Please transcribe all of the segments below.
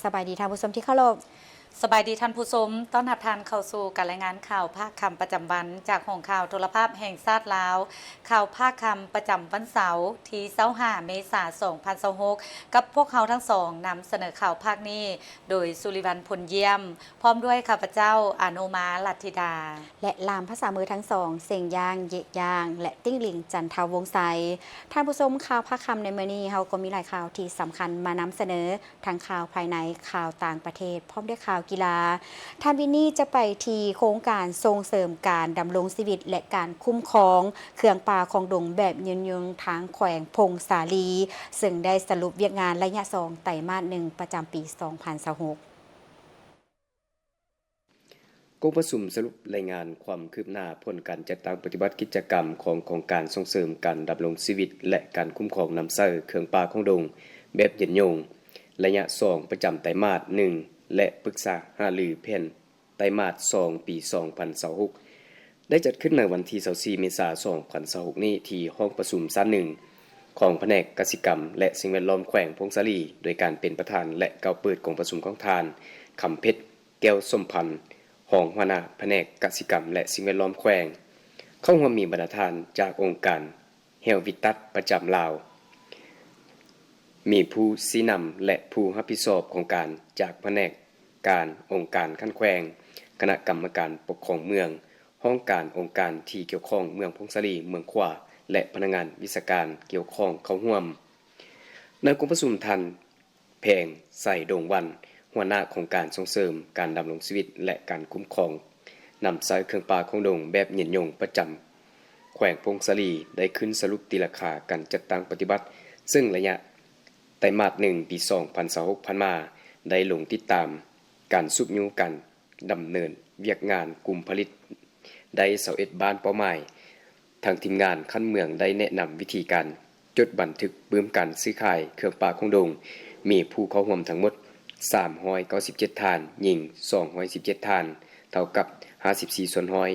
ສະບາຍດີທ່ານຜູ້ຊົມທີ່ເຄົາລົບ. ສະບາຍດີທ່ານຜູ້ຊົມ, ຕ້ອນຮັບທ່ານເຂົ້າສູ່ການລາຍງານຂ່າວພາກຄ່ຳປະຈຳວັນ ຈາກຫ້ອງຂ່າວໂທລະພາບແຫ່ງຊາດລາວ. ຂ່າວພາກຄ່ຳປະຈຳວັນເສົາ ທີຊາວຫ້າ ເມສາ ສອງພັນຊາວຫົກ ກັບພວກເຮົາທັງສອງ ນຳສະເໜີຂ່າວພາກນີ້ ໂດຍ ສຸລິວັນ ພົນຢ້ຽມ ພ້ອມດ້ວຍຂ້າພະເຈົ້າ ອານຸມາ ລັດທິດາ ແລະ ລ່າມພາສາມືທັງສອງ ເສັງຢ່າງ ເຢຍະຢ່າງ ແລະ ຕິ້ງລິງ ຈັນທະວົງໄຊ. ທ່ານຜູ້ຊົມ, ຂ່າວພາກຄ່ຳໃນມື້ນີ້ ເຮົາກໍມີຫຼາຍຂ່າວທີ່ສຳຄັນມານຳສະເໜີ, ທັງຂ່າວພາຍໃນ, ຂ່າວຕ່າງປະເທດ, ພ້ອມດ້ວຍຂ່າວກິລາ. ທ່ານວິນນີຈະໄປທີ່ໂຄງການສົ່ງເສີມການດຳລົງຊີວິດ ແລະ ການຄຸ້ມຄອງເຄື່ອງປ່າຂອງດົງແບບຍືນຍົງທາງແຂວງຜົ້ງສາລີ, ເຊິ່ງໄດ້ສະຫຼຸບວຽກງານໄລຍະສອງ ໄຕມາດໜຶ່ງ ປະຈຳປີສອງພັນຊາວຫົກ. ກອງປະຊຸມສະຫຼຸບລາຍງານຄວາມຄືບໜ້າຜົນການຈັດຕັ້ງປະຕິບັດກິດຈະກຳຂອງໂຄງການສົ່ງເສີມການດຳລົງຊີວິດ ແລະ ການຄຸ້ມຄອງນຳໃຊ້ເຄື່ອງປ່າຂອງດົງແບບຍືນຍົງ ໄລຍະສອງ ປະຈຳໄຕມາດໜຶ່ງ ແລະ ປຶກສາຫາລືແຜນໄຕມາດສອງ ປີສອງພັນຊາວຫົກ ໄດ້ຈັດຂຶ້ນໃນວັນທີຊາວສີ່ ເມສາ ສອງພັນຊາວຫົກນີ້ ທີ່ຫ້ອງປະຊຸມຊັ້ນໜຶ່ງຂອງພະແນກກະສິກຳ ແລະ ສິ່ງແວດລ້ອມແຂວງຜົ້ງສາລີ ໂດຍການເປັນປະທານ ແລະ ກ່າວເປີດກອງປະຊຸມຂອງທ່ານ ຄຳເພັດ ແກ້ວສົມພັນ ຮອງຫົວໜ້າພະແນກກະສິກຳ ແລະ ສິ່ງແວດລ້ອມແຂວງ. ເຂົ້າຮ່ວມມີບັນດາທ່ານຈາກອົງການ ແຮວວິຕັສ ປະຈຳລາວ, ມີຜູ້ຊີ້ນຳ ແລະ ຜູ້ຮັບຜິດຊອບໂຄງການຈາກພະແນກການອົງການຂັ້ນແຂວງ, ຄະນະກຳມະການປົກຄອງເມືອງ, ຫ້ອງການອົງການທີ່ກ່ຽວຂ້ອງເມືອງຜົ້ງສາລີ, ເມືອງຂວາ ແລະ ພະນັກງານວິຊາການກ່ຽວຂ້ອງເຂົ້າຮ່ວມ. ໃນກອງປະຊຸມ ທ່ານ ແພງ ໄຊດົງວັນ ຫົວໜ້າໂຄງການສົ່ງເສີມການດຳລົງຊີວິດ ແລະ ການຄຸ້ມຄອງນຳໃຊ້ເຄື່ອງປ່າຂອງດົງແບບຍືນຍົງປະຈຳແຂວງຜົ້ງສາລີ ໄດ້ຂຶ້ນສະຫຼຸບຕີລາຄາການຈັດຕັ້ງປະຕິບັດ ເຊິ່ງໄລຍະໄຕມາດໜຶ່ງ ປີສອງພັນຊາວຫົກ ຜ່ານມາ ໄດ້ລົງຕິດຕາມການຊຸກຍູ້ການດຳເນີນວຽກງານກຸ່ມຜະລິດໄດ້ຊາວເອັດບ້ານເປົ້າໝາຍ. ທາງທີມງານຂັ້ນເມືອງໄດ້ແນະນຳວິທີການຈົດບັນທຶກປຶ້ມການຊື້ຂາຍເຄື່ອງປ່າຂອງດົງ, ມີຜູ້ເຂົ້າຮ່ວມທັງໝົດສາມຮ້ອຍເກົ້າສິບເຈັດທ່ານ, ຍິງສອງຮ້ອຍສິບເຈັດທ່ານ, ເທົ່າກັບຫ້າສິບສີ່ສ່ວນຮ້ອຍ.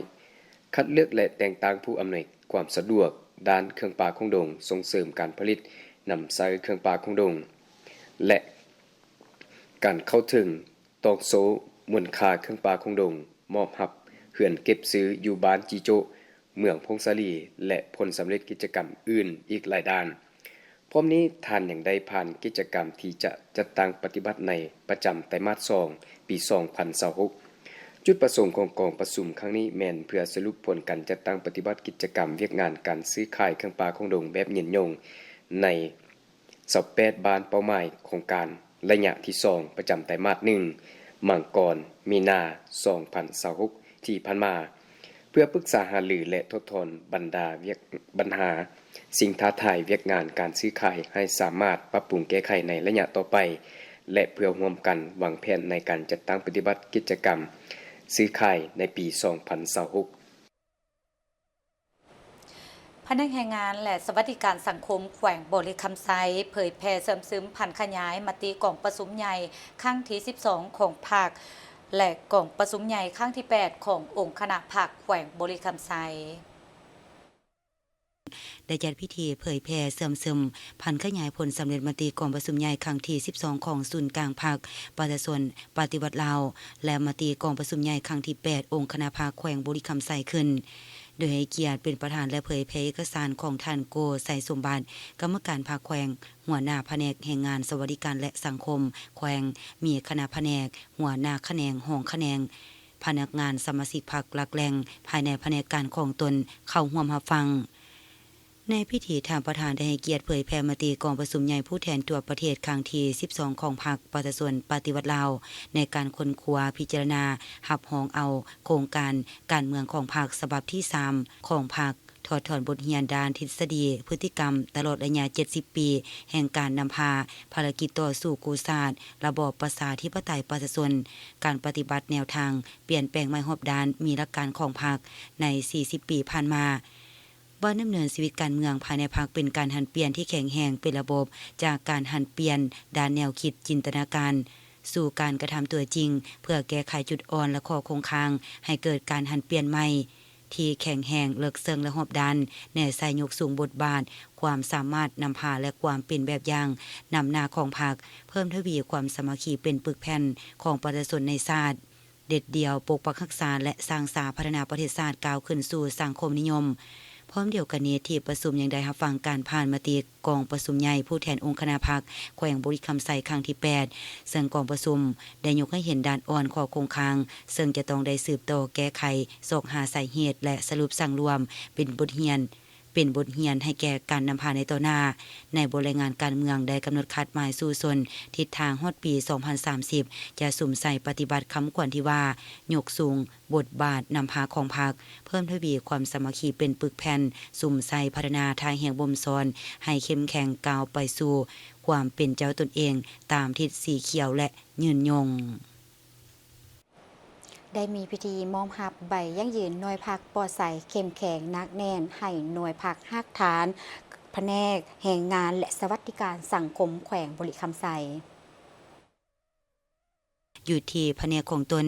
ຄັດເລືອກ ແລະ ແຕ່ງຕັ້ງຜູ້ອຳນວຍຄວາມສະດວກດ້ານເຄື່ອງປ່າຂອງດົງ, ສົ່ງເສີມການຜະລິດນຳໃຊ້ເຄື່ອງປ່າຂອງດົງ ແລະ ການເຂົ້າເຖິງ ຕອກໂສ້ມູນຄ່າເຄື່ອງປ່າຂອງດົງ, ມອບຮັບເຮືອນເກັບຊື້ຢູ່ບ້ານຈີໂຈະ ເມືອງຜົ້ງສາລີ ແລະ ຜົນສຳເລັດກິດຈະກຳອື່ນອີກຫຼາຍດ້ານ. ພ້ອມນີ້ທ່ານຍັງໄດ້ຜ່ານກິດຈະກຳທີ່ຈະຈັດຕັ້ງປະຕິບັດໃນປະຈຳໄຕມາດສອງ ປີສອງພັນຊາວຫົກ. ຈຸດປະສົງຂອງກອງປະຊຸມຄັ້ງນີ້ແມ່ນເພື່ອສະຫຼຸບຜົນການຈັດຕັ້ງປະຕິບັດກິດຈະກຳວຽກງານການຊື້ຂາຍເຄື່ອງປ່າຂອງດົງແບບຍືນຍົງໃນ ຊາວແປດບ້ານເປົ້າໝາຍໂຄງການໄລຍະທີສອງ ປະຈຳໄຕມາດໜຶ່ງ ມັງກອນ ມີນາ ສອງພັນຊາວຫົກ ທີ່ຜ່ານມາ ເພື່ອປຶກສາຫາລື ແລະ ຖອດຖອນບັນດາວຽກ ບັນຫາ, ສິ່ງທ້າທາຍວຽກງານການຊື້ຂາຍໃຫ້ສາມາດປັບປຸງແກ້ໄຂໃນໄລຍະຕໍ່ໄປ ແລະ ເພື່ອຮ່ວມກັນວາງແຜນໃນການຈັດຕັ້ງປະຕິບັດກິດຈະກຳຊື້ຂາຍໃນປີສອງພັນຊາວຫົກ. ພະແນກແຮງງານ ແລະ ສະຫວັດດີການສັງຄົມແຂວງບໍລິຄຳໄຊ ເຜີຍແຜ່ເຊື່ອມຊຶມຜັນຂະຫຍາຍມະຕິກອງປະຊຸມໃຫຍ່ຄັ້ງທີສິບສອງຂອງພັກ ແລະ ກອງປະຊຸມໃຫຍ່ຄັ້ງທີແປດຂອງອົງຄະນະພັກແຂວງບໍລິຄຳໄຊ. ໄດ້ຈັດພິທີເຜີຍແຜ່ເຊື່ອມຊຶມຜັນຂະຫຍາຍຜົນສຳເລັດມະຕິກອງປະຊຸມໃຫຍ່ຄັ້ງທີສິບສອງຂອງສູນກາງພັກປະຊາຊົນປະຕິວັດລາວ ແລະ ມະຕິກອງປະຊຸມໃຫຍ່ຄັ້ງທີແປດອົງຄະນະພັກແຂວງບໍລິຄຳໄຊຂຶ້ນ. ໂດຍໃຫ້ກຽດເປັນປະທານ ແລະ ເຜີຍແຜ່ເອກະສານຂອງທ່ານ ໂກ ໄຊສົມບັດ ກຳມະການພັກແຂວງ, ຫົວໜ້າພະແນກແຮງງານ, ສະຫວັດດີການ ແລະ ສັງຄົມແຂວງ, ມີຄະນະພະແນກ, ຫົວໜ້າຂະແໜງ, ຮອງຂະແໜງ, ພະນັກງານ, ສະມາຊິກພັກຫຼັກແຫຼ່ງພາຍໃນພະແນກການຂອງຕົນເຂົ້າຮ່ວມຮັບຟັງ. ໃນພິທີ, ທ່ານປະທານໄດ້ໃຫ້ກຽດເຜີຍແຜ່ມະຕິກອງປະຊຸມໃຫຍ່ຜູ້ແທນທົ່ວປະເທດຄັ້ງທີສິບສອງຂອງພັກປະຊາຊົນປະຕິວັດລາວ ໃນການຄົ້ນຄວ້າພິຈາລະນາຮັບຮອງເອົາໂຄງການການເມືອງຂອງພັກສະບັບທີສາມຂອງພັກ, ຖອດຖອນບົດຮຽນດ້ານທິດສະດີ, ພຶດຕິກຳ ຕະຫຼອດໄລຍະເຈັດສິບປີແຫ່ງການນຳພາ, ພາລະກິດຕໍ່ສູ້ກູ້ຊາດ, ລະບອບປະຊາທິປະໄຕປະຊາຊົນ, ການປະຕິບັດແນວທາງປ່ຽນແປງໃໝ່ຮອບດ້ານ, ມີຫຼັກການຂອງພັກໃນສີ່ສິບປີຜ່ານມາ. ວ່າດຳເນີນຊີວິດການເມືອງພາຍໃນພັກເປັນການຫັນປ່ຽນທີ່ແຂງແຮງເປັນລະບົບ, ຈາກການຫັນປ່ຽນດ້ານແນວຄິດ, ຈິນຕະນາການ ສູ່ການກະທຳຕົວຈິງ ເພື່ອແກ້ໄຂຈຸດອ່ອນ ແລະ ຂໍ້ຄົງຄ້າງໃຫ້ເກີດການຫັນປ່ຽນໃໝ່. ທີ່ແຂງແຮງ, ເລິກເຊິ່ງ ແລະ ຮອບດ້ານ, ແນໃສ່ຍົກສູງບົດບາດ, ຄວາມສາມາດນຳພາ ແລະ ຄວາມເປັນແບບຢ່າງນຳໜ້າຂອງພັກ, ເພີ່ມທະວີຄວາມສາມັກຄີເປັນປຶກແຜ່ນຂອງປະຊາຊົນໃນຊາດ, ເດັດດ່ຽວປົກປັກຮັກສາ ແລະ ສ້າງສາພັດທະນາປະເທດຊາດກ້າວຂຶ້ນສູ່ສັງຄົມນິຍົມ. ພ້ອມດຽວກັນນີ້, ທີ່ປະຊຸມຍັງໄດ້ຮັບຟັງການຜ່ານມະຕິກອງປະຊຸມໃຫຍ່ຜູ້ແທນອົງຄະນະພັກແຂວງບໍລິຄຳໄຊຄັ້ງທີແປດ ເຊິ່ງກອງປະຊຸມໄດ້ຍົກໃຫ້ເຫັນດ້ານອ່ອນ, ຂໍ້ຄົງຄ້າງ ເຊິ່ງຈະຕ້ອງໄດ້ສືບຕໍ່ແກ້ໄຂ, ຊອກຫາສາເຫດ ແລະ ສະຫຼຸບສັງລວມເປັນບົດຮຽນ, ເປັນບົດຮຽນໃຫ້ແກ່ການນຳພາໃນຕໍ່ໜ້າ. ໃນບົດລາຍງານການເມືອງໄດ້ກຳນົດຄາດໝາຍສູ້ຊົນທິດທາງຮອດປີສອງພັນສາມສິບ ຈະສຸມໃສ່ປະຕິບັດຄຳຂວັນທີ່ວ່າ ຍົກສູງ ບົດບາດນຳພາຂອງພັກ, ເພີ່ມທະວີຄວາມສາມັກຄີເປັນປຶກແຜ່ນ, ສຸມໃສ່ພັດທະນາທ່າແຮງບົ່ມຊ້ອນໃຫ້ເຂັ້ມແຂງ, ກ້າວໄປສູ່ຄວາມເປັນເຈົ້າຕົນເອງຕາມທິດສີຂຽວ ແລະ ຍືນຍົງ. ໄດ້ມີພິທີມອບຮັບໃບຢັ້ງຢືນໜ່ວຍພັກປອດໃສເຂັ້ມແຂງໜັກແໜ້ນ ໃຫ້ໜ່ວຍພັກຮາກຖານ ພະແນກແຮງງານ ແລະ ສະຫວັດດີການສັງຄົມແຂວງບໍລິຄຳໄຊ. ຢູ່ທີ່ພະແນກຂອງຕົນ,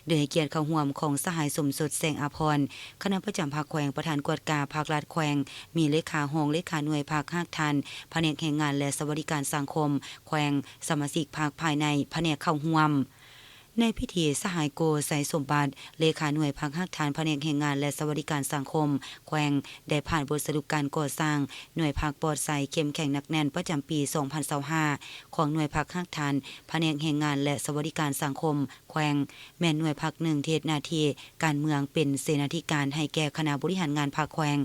ໂດຍໃຫ້ກຽດເຂົ້າຮ່ວມຂອງສະຫາຍ ສົມສົດ ແສງອາພອນ, ຄະນະປະຈຳພັກແຂວງ, ປະທານກວດກາພັກລັດແຂວງ, ມີເລຂາ, ຮອງເລຂາໜ່ວຍພັກຮາກຖານ ພະແນກແຮງງານ ແລະ ສະຫວັດດີການສັງຄົມແຂວງ, ສະມາຊິກພັກພາຍໃນພະແນກເຂົ້າຮ່ວມ. ໃນພິທີ, ສະຫາຍ ໂກ ໄຊສົມບັດ, ເລຂາໜ່ວຍພັກຮາກຖານ ພະແນກແຮງງານ ແລະ ສະຫວັດດີການສັງຄົມແຂວງ ໄດ້ຜ່ານບົດສະຫຼຸບການກໍ່ສ້າງໜ່ວຍພັກປອດໃສເຂັ້ມແຂງໜັກແໜ້ນ ປະຈຳປີສອງພັນຊາວຫ້າ ຂອງໜ່ວຍພັກຮາກຖານ ພະແນກແຮງງານ ແລະ ສະຫວັດດີການສັງຄົມແຂວງ, ແມ່ນໜ່ວຍພັກໜຶ່ງທີ່ເຮັດໜ້າທີ່ການເມືອງເປັນເສນາທິການໃຫ້ແກ່ຄະນະບໍລິຫານງານພັກແຂວງ,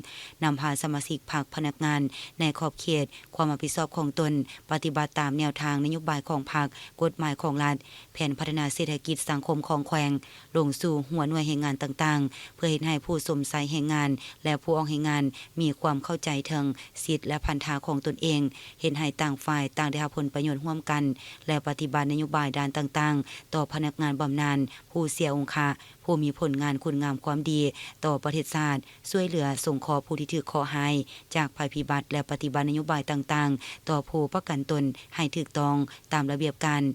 ນຳພາສະມາຊິກພັກ, ພະນັກງານໃນຂອບເຂດຄວາມຮັບຜິດຊອບຂອງຕົນ, ປະຕິບັດຕາມແນວທາງນະໂຍບາຍຂອງພັກ, ກົດໝາຍຂອງລັດ, ແຜນພັດທະນາເສດຖະກິດສັງຄົມຂອງແຂວງ, ລົງສູ່ຫົວໜ່ວຍແຮງງານຕ່າງໆ ເພື່ອເຮັດໃຫ້ຜູ້ຊົມໃຊ້ແຮງງານ ແລະ ຜູ້ອອກແຮງງານມີຄວາມເຂົ້າໃຈເຖິງສິດ ແລະ ພັນທະຂອງຕົນເອງ, ເຮັດໃຫ້ຕ່າງຝ່າຍຕ່າງໄດ້ຮັບຜົນປະໂຫຍດຮ່ວມກັນ ແລະ ປະຕິບັດນະໂຍບາຍດ້ານຕ່າງໆ ຕໍ່ພະນັກງານບຳນານ, ຜູ້ເສຍອົງຄະ, ຜູ້ມີຜົນງານຄຸນງາມຄວາມດີຕໍ່ປະເທດຊາດ, ຊ່ວຍເຫຼືອສົງເຄາະຜູ້ທີ່ຖືກເຄາະຮ້າຍຈາກໄພພິບັດ ແລະ ປະຕິບັດນະໂຍບາຍຕ່າງໆ ຕໍ່ຜູ້ປະກັນຕົນໃຫ້ຖືກຕ້ອງຕາມລະບຽບການ.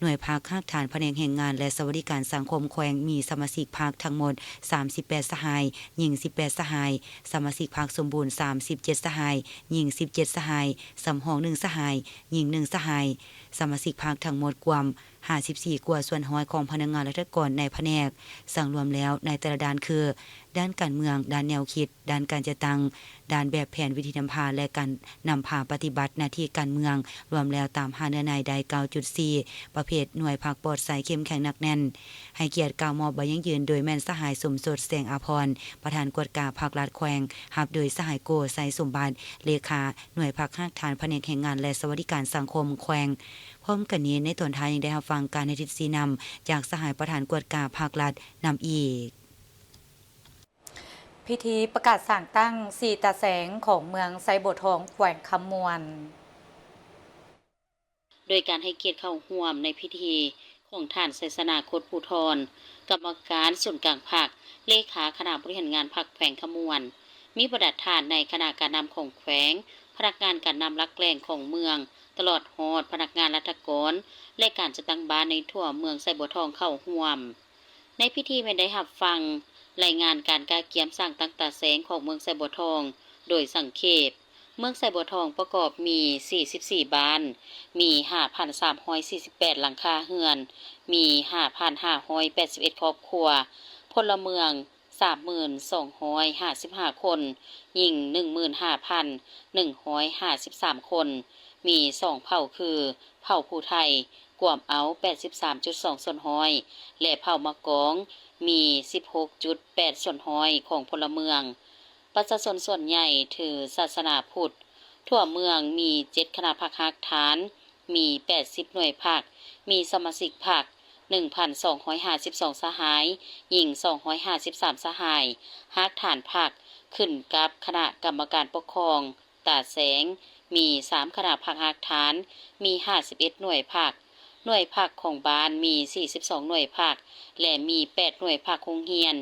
ໜ່ວຍພັກຮາກຖານພະແນກແຮງງານ ແລະ ສະຫວັດດີການສັງຄົມແຂວງ ມີສະມາຊິກພັກທັງໝົດສາມສິບແປດສະຫາຍ, ຍິງສິບແປດສະຫາຍ, ສະມາຊິກພັກສົມບູນສາມສິບເຈັດສະຫາຍ, ຍິງສິບເຈັດສະຫາຍ, ສຳຮອງໜຶ່ງສະຫາຍ, ຍິງໜຶ່ງສະຫາຍ, ສະມາຊິກພັກທັງໝົດກວມ ຫ້າສິບສີ່ກວ່າສ່ວນຮ້ອຍຂອງພະນັກງານລັດຖະກອນໃນພະແນກ. ສັງລວມແລ້ວໃນແຕ່ລະດ້ານຄື ດ້ານການເມືອງ, ດ້ານແນວຄິດ, ດ້ານການຈັດຕັ້ງ, ດ້ານແບບແຜນວິທີນຳພາ ແລະ ການນຳພາປະຕິບັດໜ້າທີ່ການເມືອງ, ລວມແລ້ວຕາມຫ້າເນື້ອໃນໄດ້ເກົ້າຈຸດສີ່ ປະເພດໜ່ວຍພັກປອດໃສເຂັ້ມແຂງໜັກແໜ້ນ. ໃຫ້ກຽດກ່າວມອບໃບຢັ້ງຢືນໂດຍແມ່ນສະຫາຍ ສົມສົດ ແສງອາພອນ, ປະທານກວດກາພັກລັດແຂວງ, ຮັບໂດຍສະຫາຍ ໂກ ໄຊສົມບັດ, ເລຂາໜ່ວຍພັກຮາກຖານພະແນກແຮງງານ ແລະ ສະຫວັດດີການສັງຄົມແຂວງ. ພ້ອມກັນນີ້, ໃນຕອນທ້າຍຍັງໄດ້ຮັບຟັງການໃຫ້ທິດຊີ້ນຳຈາກສະຫາຍປະທານກວດກາພັກລັດນຳອີກ. ພິທີປະກາດສ້າງຕັ້ງສີ່ຕາແສງຂອງເມືອງໄຊບົວທອງ ແຂວງຄຳມ່ວນ. ໂດຍການໃຫ້ກຽດເຂົ້າຮ່ວມໃນພິທີຂອງທ່ານ ໄຊຊະນາ ໂຄດພູທອນ, ກຳມະການສູນກາງພັກ, ເລຂາຄະນະບໍລິຫານງານພັກແຂວງຄຳມ່ວນ, ມີບັນດາທ່ານໃນຄະນະການນຳຂອງແຂວງ, ພະນັກງານການນຳຫຼັກແຫຼ່ງຂອງເມືອງ, ຕະຫຼອດຮອດພະນັກງານລັດຖະກອນ ແລະ ການຈັດຕັ້ງບ້ານໃນທົ່ວເມືອງໄຊບົວທອງເຂົ້າຮ່ວມ. ໃນພິທີແມ່ນໄດ້ຮັບຟັງລາຍງານການກະກຽມສ້າງຕັ້ງຕາແສງຂອງເມືອງໄຊບົວທອງໂດຍສັງເຂບ. ເມືອງໄຊບົວທອງປະກອບມີສີ່ສິບສີ່ບ້ານ, ມີຫ້າພັນສາມຮ້ອຍສີ່ສິບແປດຫຼັງຄາເຮືອນ, ມີຫ້າພັນຫ້າຮ້ອຍແປດສິບເອັດຄອບຄົວ, ພົນລະເມືອງ ສາມໝື່ນສອງຮ້ອຍຫ້າສິບຫ້າຄົນ, ຍິງໜຶ່ງໝື່ນຫ້າພັນໜຶ່ງຮ້ອຍຫ້າສິບສາມຄົນ, ມີສອງເຜົ່າຄື ເຜົ່າຜູ້ໄທ ກວມເອົາແປດສິບສາມຈຸດສອງສ່ວນຮ້ອຍ ແລະ ເຜົ່າມະກອງ ມີສິບຫົກຈຸດແປດສ່ວນຮ້ອຍຂອງພົນລະເມືອງ. ປະຊາຊົນສ່ວນໃຫຍ່ຖືສາສະໜາພຸດ. ທົ່ວເມືອງມີເຈັດຄະນະພັກຮາກຖານ, ມີແປດສິບໜ່ວຍພັກ, ມີສະມາຊິກພັກໜຶ່ງພັນສອງຮ້ອຍຫ້າສິບສອງສະຫາຍ, ຍິງສອງຮ້ອຍຫ້າສິບສາມສະຫາຍ. ຮາກຖານພັກຂຶ້ນກັບຄະນະກຳມະການປົກຄອງ ຕາແສງ ມີສາມຄະນະພັກຮາກຖານ, ມີຫ້າສິບເອັດໜ່ວຍພັກ, ໜ່ວຍພັກຂອງບ້ານມີສີ່ສິບສອງໜ່ວຍພັກ ແລະ ມີແປດໜ່ວຍພັກໂຮງຮຽນ,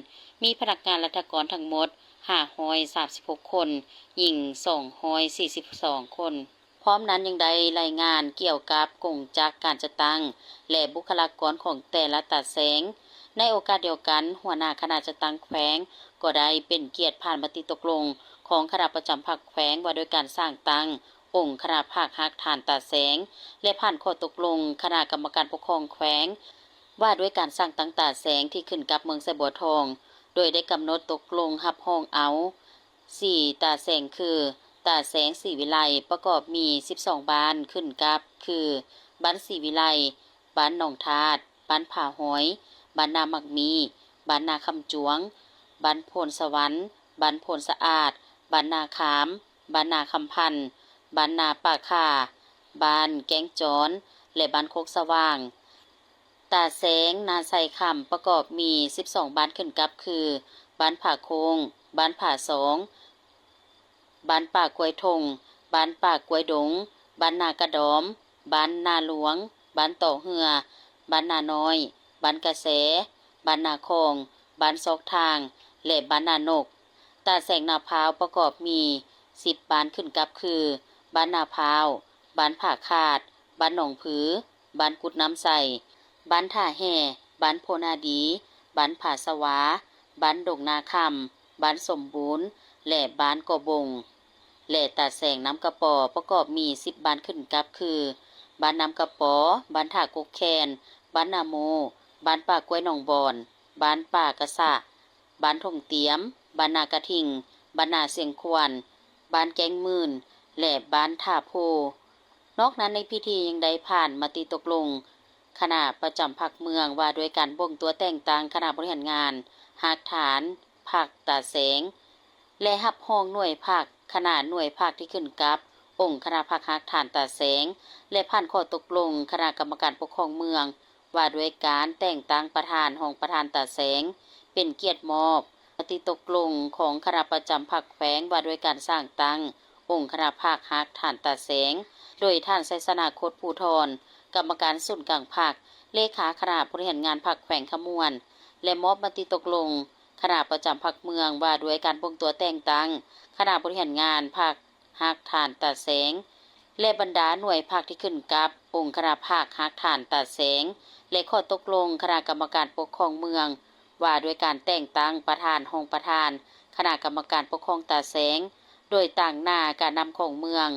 ມີພະນັກງານລັດຖະກອນທັງໝົດຫ້າຮ້ອຍສາມສິບຫົກຄົນ, ຍິງສອງຮ້ອຍສີ່ສິບສອງຄົນ. ພ້ອມນັ້ນຍັງໄດ້ລາຍງານກ່ຽວກັບກົງຈັກການຈັດຕັ້ງ ແລະ ບຸກຄະລາກອນຂອງແຕ່ລະຕາແສງ. ໃນໂອກາດດຽວກັນ, ຫົວໜ້າຄະນະຈັດຕັ້ງແຂວງ ກ ກໍໄດ້ເປັນກຽດຜ່ານມະຕິຕົກລົງຂອງຄະນະປະຈຳພັກແຂວງ ວ່າດ້ວຍການສ້າງຕັ້ງອົງຄະນະພັກຮາກຖານຕາແສງ ແລະ ຜ່ານຂໍ້ຕົກລົງຄະນະກຳມະການປົກຄອງແຂວງ ວ່າດ້ວຍການສ້າງຕັ້ງຕາແສງທີ່ຂຶ້ນກັບເມືອງໄຊບົວທອງ, ໂດຍໄດ້ກຳນົດຕົກລົງຮັບຮອງເອົາ ສີ່ຕາແສງຄື ຕາແສງສີວິໄລ ປະກອບມີສິບສອງບ້ານຂຶ້ນກັບ ຄື ບ້ານສີວິໄລ, ບ້ານໜອງທາດ, ບ້ານຜາຫອຍ, ບ້ານນາໝາກມີ້, ບ້ານນາຄຳຈວງ, ບ້ານໂພນສະຫວັນ, ບ້ານໂພນສະອາດ, ບ້ານນາຄາມ, ບ້ານນາຄຳພັນ, ບ້ານນາປ່າຂ່າ, ບ້ານແກ້ງຈອນ ແລະ ບ້ານໂຄກສະຫວ່າງ. ຕາແສງນາໄຊຄຳປະກອບມີສິບສອງບ້ານຂຶ້ນກັບ ຄື ບ້ານຜາໂຄ້ງ, ບ້ານຜາຊອງ, ບ້ານປ່າກ້ວຍທົ່ງ, ບ້ານປ່າກ້ວຍດົງ, ບ້ານນາກະດອມ, ບ້ານນາຫຼວງ, ບ້ານຕໍເຫືອ, ບ້ານນານ້ອຍ, ບ້ານກະແຊ, ບ້ານນາຂອງ, ບ້ານຊອກທາງ ແລະ ບ້ານນານົກ. ຕາແສງນາພ້າວປະກອບມີສິບບ້ານຂຶ້ນກັບ ຄື ບ້ານນາພ້າວ, ບ້ານຜາຂາດ, ບ້ານໜອງຜື, ບ້ານກຸດນ້ຳໃສ, ບ້ານທ່າແຮ່, ບ້ານໂພນາດີ, ບ້ານຜາສະຫວາ, ບ້ານດົງນາຄຳ, ບ້ານສົມບູນ ແລະ ບ້ານກໍບົງ. ແລະ ຕາແສງນ້ຳກະປໍປະກອບມີສິບບ້ານຂຶ້ນກັບ ຄື ບ້ານນ້ຳກະປໍ, ບ້ານທ່າກົກແຄນ, ບ້ານນາໂມ, ບ້ານປ່າກ້ວຍໜອງບອນ, ບ້ານປ່າກະສະ, ບ້ານທົ່ງຕຽມ, ບ້ານນາກະທິ່ງ, ບ້ານນາຊຽງຂວັນ, ບ້ານແກ້ງໝື່ນ ແລະ ບ້ານທ່າໂພ. ນອກນັ້ນໃນພິທີຍັງໄດ້ຜ່ານມະຕິຕົກລົງຄະນະປະຈຳພັກເມືອງ ວ່າດ້ວຍການບົ່ງຕົວແຕ່ງຕັ້ງຄະນະບໍລິຫານງານຮາກຖານພັກຕາແສງ ແລະ ຮັບຮອງໜ່ວຍພັກ, ຄະນະໜ່ວຍພັກທີ່ຂຶ້ນກັບອົງຄະນະພັກຮາກຖານຕາແສງ ແລະ ຜ່ານຂໍ້ຕົກລົງຄະນະກຳມະການປົກຄອງເມືອງ ວ່າດ້ວຍການແຕ່ງຕັ້ງປະທານ, ຮອງປະທານຕາແສງ ເປັນກຽດມອບມະຕິຕົກລົງຂອງຄະນະປະຈຳພັກແຂວງ ວ່າດ້ວຍການສ້າງຕັ້ງອົງຄະນະພັກຮາກຖານຕາແສງ ໂດຍທ່ານ ໄຊຊະນາ ໂຄດພູທອນ ກຳມະການສູນກາງພັກ, ເລຂາຄະນະບໍລິຫານງານພັກແຂວງຄຳມ່ວນ ແລະ ມອບມະຕິຕົກລົງຄະນະປະຈຳພັກເມືອງ ວ່າດ້ວຍການບົ່ງຕົວແຕ່ງຕັ້ງຄະນະບໍລິຫານງານພັກ ຮາກຖານຕາແສງ ແລະ ບັນດາໜ່ວຍພັກທີ່ຂຶ້ນກັບອົງຄະນະພັກຮາກຖານຕາແສງ ແລະ ຂໍ້ຕົກລົງຄະນະກຳມະການປົກຄອງເມືອງ ວ່າດ້ວຍການແຕ່ງຕັ້ງປະທານ, ຮອງປະທານຄະນະກຳມະການປົກຄອງຕາແສງ ໂດຍຕາງໜ້າການນຳຂອງເມືອງ.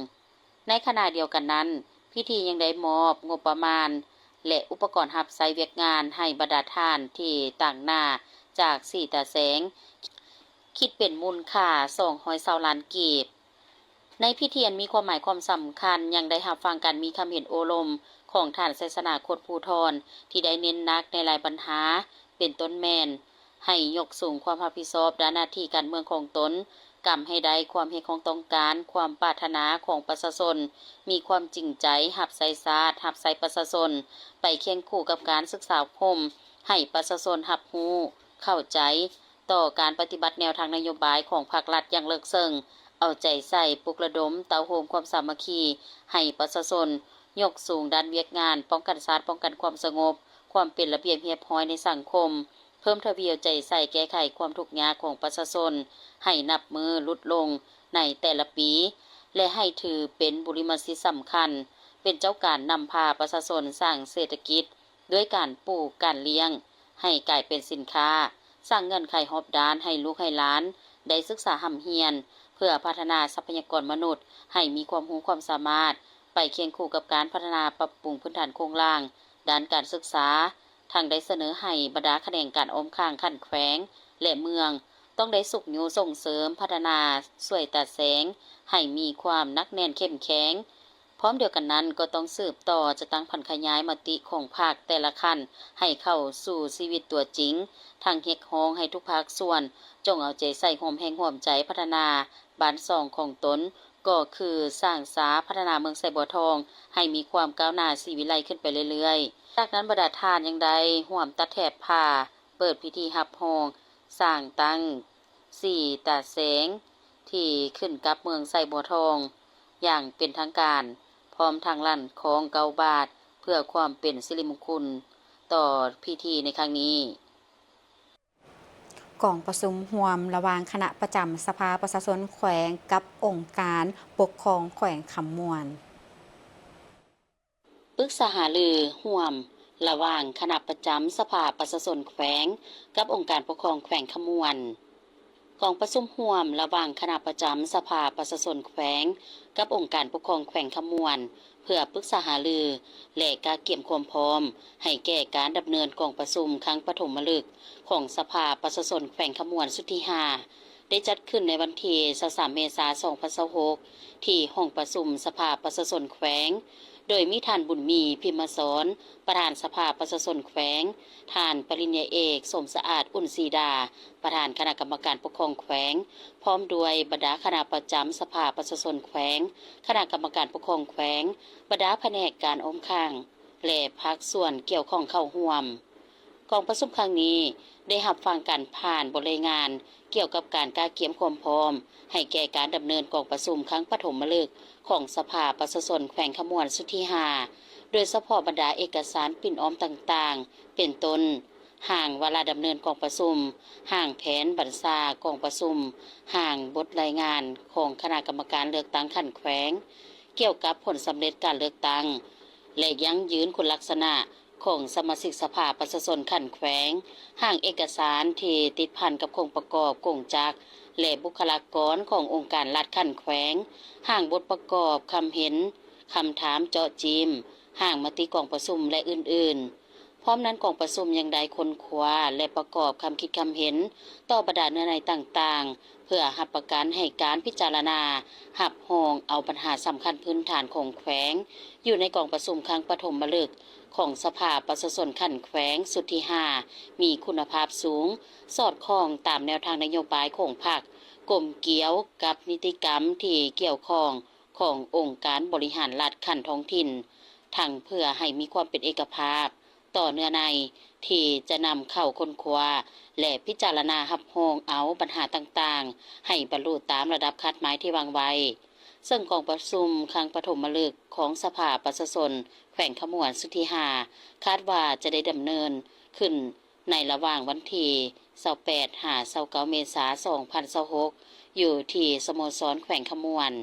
ໃນຂະນະດຽວກັນນັ້ນ, ພິທີຍັງໄດ້ມອບງົບປະມານ ແລະ ອຸປະກອນຮັບໃຊ້ວຽກງານໃຫ້ບັນດາທ່ານທີ່ຕາງໜ້າຈາກສີ່ຕາແສງ ຄິດເປັນມູນຄ່າສອງຮ້ອຍຊາວລ້ານກີບ. ໃນພິທີອັນມີຄວາມໝາຍຄວາມສຳຄັນ ຍັງໄດ້ຮັບຟັງການມີຄຳເຫັນໂອ້ລົມຂອງທ່ານ ໄຊຊະນາ ໂຄດພູທອນ ທີ່ໄດ້ເນັ້ນໜັກໃນຫຼາຍບັນຫາ ເປັນຕົ້ນແມ່ນ ໃຫ້ຍົກສູງຄວາມຮັບຜິດຊອບດ້ານໜ້າທີ່ການເມືອງຂອງຕົນ, ກຳໃຫ້ໄດ້ຄວາມຮຽກຮ້ອງຕ້ອງການ, ຄວາມປາດຖະໜາຂອງປະຊາຊົນ, ມີຄວາມຈິງໃຈຮັບໃຊ້ຊາດ, ຮັບໃຊ້ປະຊາຊົນ, ໄປຄຽງຄູ່ກັບການສຶກສາອົບຮົມ ໃຫ້ປະຊາຊົນຮັບຮູ້, ເຂົ້າໃຈ ຕໍ່ການປະຕິບັດແນວທາງນະໂຍບາຍຂອງພັກລັດຢ່າງເລິກເຊິ່ງ, ເອົາໃຈໃສ່ປຸກລະດົມເຕົ້າໂຮມຄວາມສາມັກຄີໃຫ້ປະຊາຊົນ, ຍົກສູງດ້ານວຽກງານປ້ອງກັນຊາດ, ປ້ອງກັນຄວາມສະຫງົບ, ຄວາມເປັນລະບຽບຮຽບຮ້ອຍໃນສັງຄົມ, ເພີ່ມທະວີເອົາໃຈໃສ່ແກ້ໄຂຄວາມທຸກຍາກຂອງປະຊາຊົນໃຫ້ນັບມື້ຫຼຸດລົງໃນແຕ່ລະປີ ແລະ ໃຫ້ຖືເປັນບຸລິມະສິດສຳຄັນ, ເປັນເຈົ້າການນຳພາປະຊາຊົນສ້າງເສດຖະກິດ ດ້ວຍການປູກ, ການລ້ຽງ ໃຫ້ກາຍເປັນສິນຄ້າ, ສ້າງເງື່ອນໄຂຮອບດ້ານໃຫ້ລູກໃຫ້ຫຼານໄດ້ສຶກສາຮ່ຳຮຽນ ເພື່ອພັດທະນາຊັບພະຍາກອນມະນຸດໃຫ້ມີຄວາມຮູ້ຄວາມສາມາດ, ໄປຄຽງຄູ່ກັບການພັດທະນາປັບປຸງພື້ນຖານໂຄງລ່າງດ້ານການສຶກສາ, ທັງໄດ້ສະເໜີໃຫ້ບັນດາຂະແໜງການອ້ອມຂ້າງຂັ້ນແຂວງ ແລະ ເມືອງ ຕ້ອງໄດ້ຊຸກຍູ້ສົ່ງເສີມ, ພັດທະນາ, ຊ່ວຍຕາແສງໃຫ້ມີຄວາມໜັກແໜ້ນເຂັ້ມແຂງ. ພ້ອມດຽວກັນນັ້ນກໍຕ້ອງສືບຕໍ່ຈັດຕັ້ງຜັນຂະຫຍາຍມະຕິຂອງພັກແຕ່ລະຂັ້ນໃຫ້ເຂົ້າສູ່ຊີວິດຕົວຈິງ, ທັງຮຽກຮ້ອງໃຫ້ທຸກພາກສ່ວນຈົ່ງເອົາໃຈໃສ່ຮ່ວມແຮງຮ່ວມໃຈພັດທະນາບ້ານຊ່ອງຂອງຕົນ, ກໍຄືສ້າງສາພັດທະນາເມືອງໄຊບົວທອງໃຫ້ມີຄວາມກ້າວໜ້າສີວິໄລຂຶ້ນໄປເລື້ອຍໆ. ຈາກນັ້ນບັນດາທ່ານຍັງໄດ້ຮ່ວມຕັດແຖບຜ້າ ເປີດພິທີຮັບຮອງສ້າງຕັ້ງສີ່ຕາແສງທີ່ຂຶ້ນກັບເມືອງໄຊບົວທອງຢ່າງເປັນທາງການ, ພ້ອມທັງລັ່ນຄ້ອງເກົ້າບາດ ເພື່ອຄວາມເປັນສິລິມຸງຄຸນຕໍ່ພິທີໃນຄັ້ງນີ້. ກອງປະຊຸມຮ່ວມລະຫວ່າງຄະນະປະຈຳສະພາປະຊາຊົນແຂວງກັບອົງການປົກຄອງແຂວງຄຳມ່ວນ. ປຶກສາຫາລືຮ່ວມລະຫວ່າງຄະນະປະຈຳສະພາປະຊາຊົນແຂວງກັບອົງການປົກຄອງແຂວງຄຳມ່ວນ. ກອງປະຊຸມຮ່ວມລະຫວ່າງຄະນະປະຈຳສະພາປະຊາຊົນແຂວງ ກັບອົງການປົກຄອງແຂວງຄຳມ່ວນ ເພື່ອປຶກສາຫາລື ແລະ ກະກຽມຄວາມພ້ອມໃຫ້ແກ່ການດຳເນີນກອງປະຊຸມຄັ້ງປະຖົມມະລຶກຂອງສະພາປະຊາຊົນແຂວງຄຳມ່ວນຊຸດທີຫ້າ ໄດ້ຈັດຂຶ້ນໃນວັນທີຊາວສາມເມສາສອງພັນຊາວຫົກ ທີ່ຫ້ອງປະຊຸມສະພາປະຊາຊົນແຂວງ ໂດຍມີທ່ານ ບຸນມີ ພິມມະສອນ ປະທານສະພາປະຊາຊົນແຂວງ, ທ່ານປະລິນຍາເອກ ສົມສະອາດ ອຸ່ນສີດາ ປະທານຄະນະກຳມະການປົກຄອງແຂວງ, ພ້ອມດ້ວຍບັນດາຄະນະປະຈຳສະພາປະຊາຊົນແຂວງ, ຄະນະກຳມະການປົກຄອງແຂວງ, ບັນດາພະແນກການອ້ອມຂ້າງ ແລະ ພາກສ່ວນກ່ຽວຂ້ອງເຂົ້າຮ່ວມ. ກອງປະຊຸມຄັ້ງນີ້ໄດ້ຮັບຟັງການຜ່ານບົດລາຍງານກ່ຽວກັບການກະກຽມຄວາມພ້ອມໃຫ້ແກ່ການດຳເນີນກອງປະຊຸມຄັ້ງປະຖົມມະລຶກຂອງສະພາປະຊາຊົນແຂວງຄຳມ່ວນຊຸດທີຫ້າ ໂດຍສະເພາະບັນດາເອກະສານປິ່ນອ້ອມຕ່າງໆ ເປັນຕົ້ນ ຮ່າງວາລະດຳເນີນກອງປະຊຸມ, ຮ່າງແຜນບັນຊາກອງປະຊຸມ, ຮ່າງບົດລາຍງານຂອງຄະນະກຳມະການເລືອກຕັ້ງຂັ້ນແຂວງ ກ່ຽວກັບຜົນສຳເລັດການເລືອກຕັ້ງ ແລະ ຢັ້ງຢືນຄຸນລັກສະນະຂອງສະມາຊິກສະພາປະຊາຊົນຂັ້ນແຂວງ, ຮ່າງເອກະສານທີ່ຕິດພັນກັບໂຄງປະກອບກົງຈັກ ແລະ ບຸກຄະລາກອນຂອງອົງການລັດຂັ້ນແຂວງ, ຮ່າງບົດປະກອບຄຳເຫັນ, ຄຳຖາມເຈາະຈີມ, ຮ່າງມະຕິກອງປະຊຸມ ແລະ ອື່ນໆ. ພ້ອມນັ້ນກອງປະຊຸມຍັງໄດ້ຄົ້ນຄວ້າ ແລະ ປະກອບຄຳຄິດຄຳເຫັນຕໍ່ບັນດາເນື້ອໃນຕ່າງໆ ເພື່ອຮັບປະກັນໃຫ້ການພິຈາລະນາຮັບຮອງເອົາບັນຫາສຳຄັນພື້ນຖານຂອງແຂວງ ຢູ່ໃນກອງປະຊຸມຄັ້ງປະຖົມມະລຶກຂອງສະພາປະຊາຊົນຂັ້ນແຂວງຊຸດທີຫ້າ ມີຄຸນນະພາບສູງ, ສອດຄ່ອງຕາມແນວທາງນະໂຍບາຍຂອງພັກ, ກົມກ່ຽວກັບນິຕິກຳທີ່ກ່ຽວຂ້ອງຂອງອົງການບໍລິຫານລັດຂັ້ນທ້ອງຖິ່ນ, ທັງເພື່ອໃຫ້ມີຄວາມເປັນເອກະພາບ ຕໍ່ເນື້ອໃນທີ່ຈະນຳເຂົ້າຄົ້ນຄວ້າ ແລະ ພິຈາລະນາຮັບຮອງເອົາບັນຫາຕ່າງໆ ໃຫ້ບັນລຸຕາມລະດັບຄາດໝາຍທີ່ວາງໄວ້. ເຊິ່ງກອງປະຊຸມຄັ້ງປະຖົມມະລຶກຂອງສະພາປະຊາຊົນແຂວງຄຳມ່ວນຊຸດທີຫ້າ ຄາດວ່າຈະໄດ້ດຳເນີນຂຶ້ນໃນລະຫວ່າງວັນທີຊາວແປດ ຫາ ຊາວເກົ້າ ເມສາ ສອງພັນຊາວຫົກ ຢູ່ທີ່ສະໂມສອນແຂວງຄຳມ່ວນ.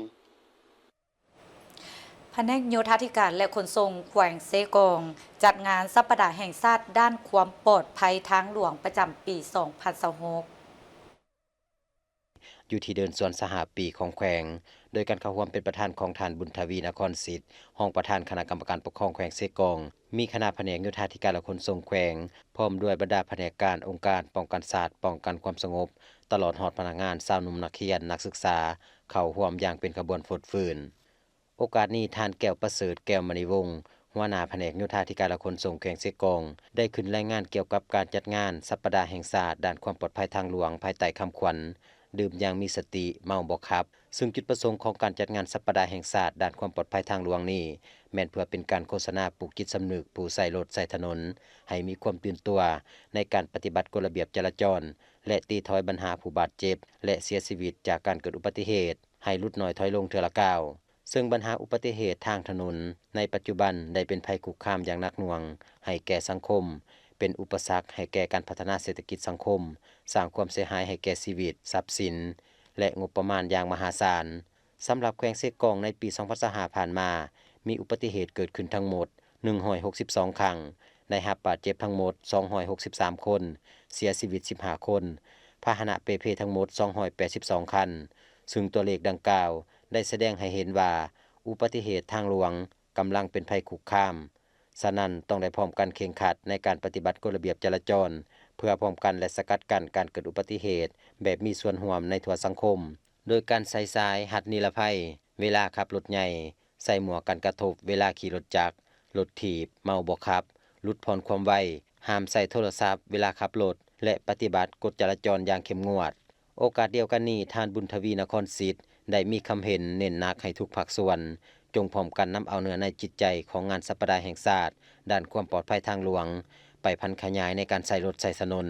ພະແນກໂຍທາທິການ ແລະ ຂົນສົ່ງແຂວງເຊກອງ ຈັດງານສັບປະດາແຫ່ງຊາດດ້ານຄວາມປອດໄພທາງຫຼວງປະຈຳປີສອງພັນຊາວຫົກ ຢູ່ທີ່ເດີ່ນສວນສະຫາປີຂອງແຂວງ ໂດຍການເຂົ້າຮ່ວມເປັນປະທານຂອງທ່ານ ບຸນທະວີ ນະຄອນສິດ ຮອງປະທານຄະນະກຳມະການປົກຄອງແຂວງເຊກອງ, ມີຄະນະພະແນກໂຍທາທິການ ແລະ ຂົນສົ່ງແຂວງ ພ້ອມດ້ວຍບັນດາພະແນກການ, ອົງການປ້ອງກັນຊາດ, ປ້ອງກັນຄວາມສະຫງົບ, ຕະຫຼອດຮອດພະນັກງານ, ຊາວໜຸ່ມ, ນັກຮຽນ, ນັກສຶກສາ ເຂົ້າຮ່ວມຢ່າງເປັນຂະບວນຟົດຟື້ນ. ໂອກາດນີ້ ທ່ານ ແກ້ວປະເສີດ ແກ້ວມະນີວົງ ຫົວໜ້າພະແນກໂຍທາທິການ ແລະ ຂົນສົ່ງແຂວງເຊກອງ ໄດ້ຂຶ້ນລາຍງານກ່ຽວກັບການຈັດງານສັບປະດາແຫ່ງຊາດດ້ານຄວາມປອດໄພທາງຫຼວງ ພາຍໃຕ້ຄຳຂວັນ ດື່ມຢ່າງມີສະຕິ, ເມົາບໍ່ຂັບ, ຊຶ່ງຈຸດປະສົງຂອງການຈັດງານສັບປະດາແຫ່ງຊາດດ້ານຄວາມປອດໄພທາງຫຼວງນີ້ ແມ່ນເພື່ອເປັນການໂຄສະນາປຸກຈິດສຳນຶກຜູ້ໃຊ້ລົດໃຊ້ຖະໜົນ ໃຫ້ມີຄວາມຕື່ນຕົວໃນການປະຕິບັດກົດລະບຽບຈະລາຈອນ ແລະ ຕີຖອຍບັນຫາຜູ້ບາດເຈັບ ແລະ ເສຍຊີວິດຈາກການເກີດອຸບັດຕິເຫດ ໃຫ້ຫຼຸດໜ້ອຍຖອຍລົງເທື່ອລະກ້າວ. ເຊິ່ງບັນຫາອຸບັດຕິເຫດທາງຖະໜົນໃນປັດຈຸບັນໄດ້ເປັນໄພຄຸກຄາມຢ່າງໜັກໜ່ວງໃຫ້ແກ່ສັງຄົມ, ເປັນອຸປະສັກໃຫ້ແກ່ການພັດທະນາເສດຖະກິດສັງຄົມ, ສ້າງຄວາມເສຍຫາຍໃຫ້ແກ່ຊີວິດ, ຊັບສິນ ແລະ ງົບປະມານຢ່າງມະຫາສານ. ສຳລັບແຂວງເຊກອງໃນປີສອງພັນຊາວຫ້າຜ່ານມາ ມີອຸບັດຕິເຫດເກີດຂຶ້ນທັງໝົດໜຶ່ງຮ້ອຍຫົກສິບສອງຄັ້ງ, ໄດ້ຮັບບາດເຈັບທັງໝົດສອງຮ້ອຍຫົກສິບສາມຄົນ, ເສຍຊີວິດສິບຫ້າຄົນ, ພາຫະນະເປ່ເພທັງໝົດສອງຮ້ອຍແປດສິບສອງຄັນ, ຊຶ່ງຕົວເລກດັ່ງກ່າວໄດ້ສະແດງໃຫ້ເຫັນວ່າ ອຸບັດຕິເຫດທາງຫຼວງກຳລັງເປັນໄພຄຸກຄາມ. ສະນັ້ນ, ຕ້ອງໄດ້ພ້ອມກັນເຄັ່ງຄັດໃນການປະຕິບັດກົດລະບຽບຈະລາຈອນ ເພື່ອປ້ອງກັນ ແລະ ສະກັດກັ້ນການເກີດອຸບັດຕິເຫດແບບມີສ່ວນຮ່ວມໃນທົ່ວສັງຄົມ, ໂດຍການໃສ່ສາຍຮັດນິລະໄພເວລາຂັບລົດໃຫຍ່, ໃສ່ໝວກກັນກະທົບເວລາຂີ່ລົດຈັກ, ລົດຖີບ, ເມົາບໍ່ຂັບ, ຫຼຸດຜ່ອນຄວາມໄວ, ຫ້າມໃຊ້ໂທລະສັບເວລາຂັບລົດ ແລະ ປະຕິບັດກົດຈະລາຈອນຢ່າງເຂັ້ມງວດ. ໂອກາດດຽວກັນນີ້, ທ່ານ ບຸນທະວີ ນະຄອນສິດ ໄດ້ມີຄຳເຫັນເນັ້ນໜັກໃຫ້ທຸກພາກສ່ວນ ຈົ່ງພ້ອມກັນນຳເອົາເນື້ອໃນຈິດໃຈຂອງງານສັບປະດາແຫ່ງຊາດດ້ານຄວາມປອດໄພທາງຫຼວງ ໄປຜັນຂະຫຍາຍໃນການໃຊ້ລົດໃຊ້ຖະໜົນ,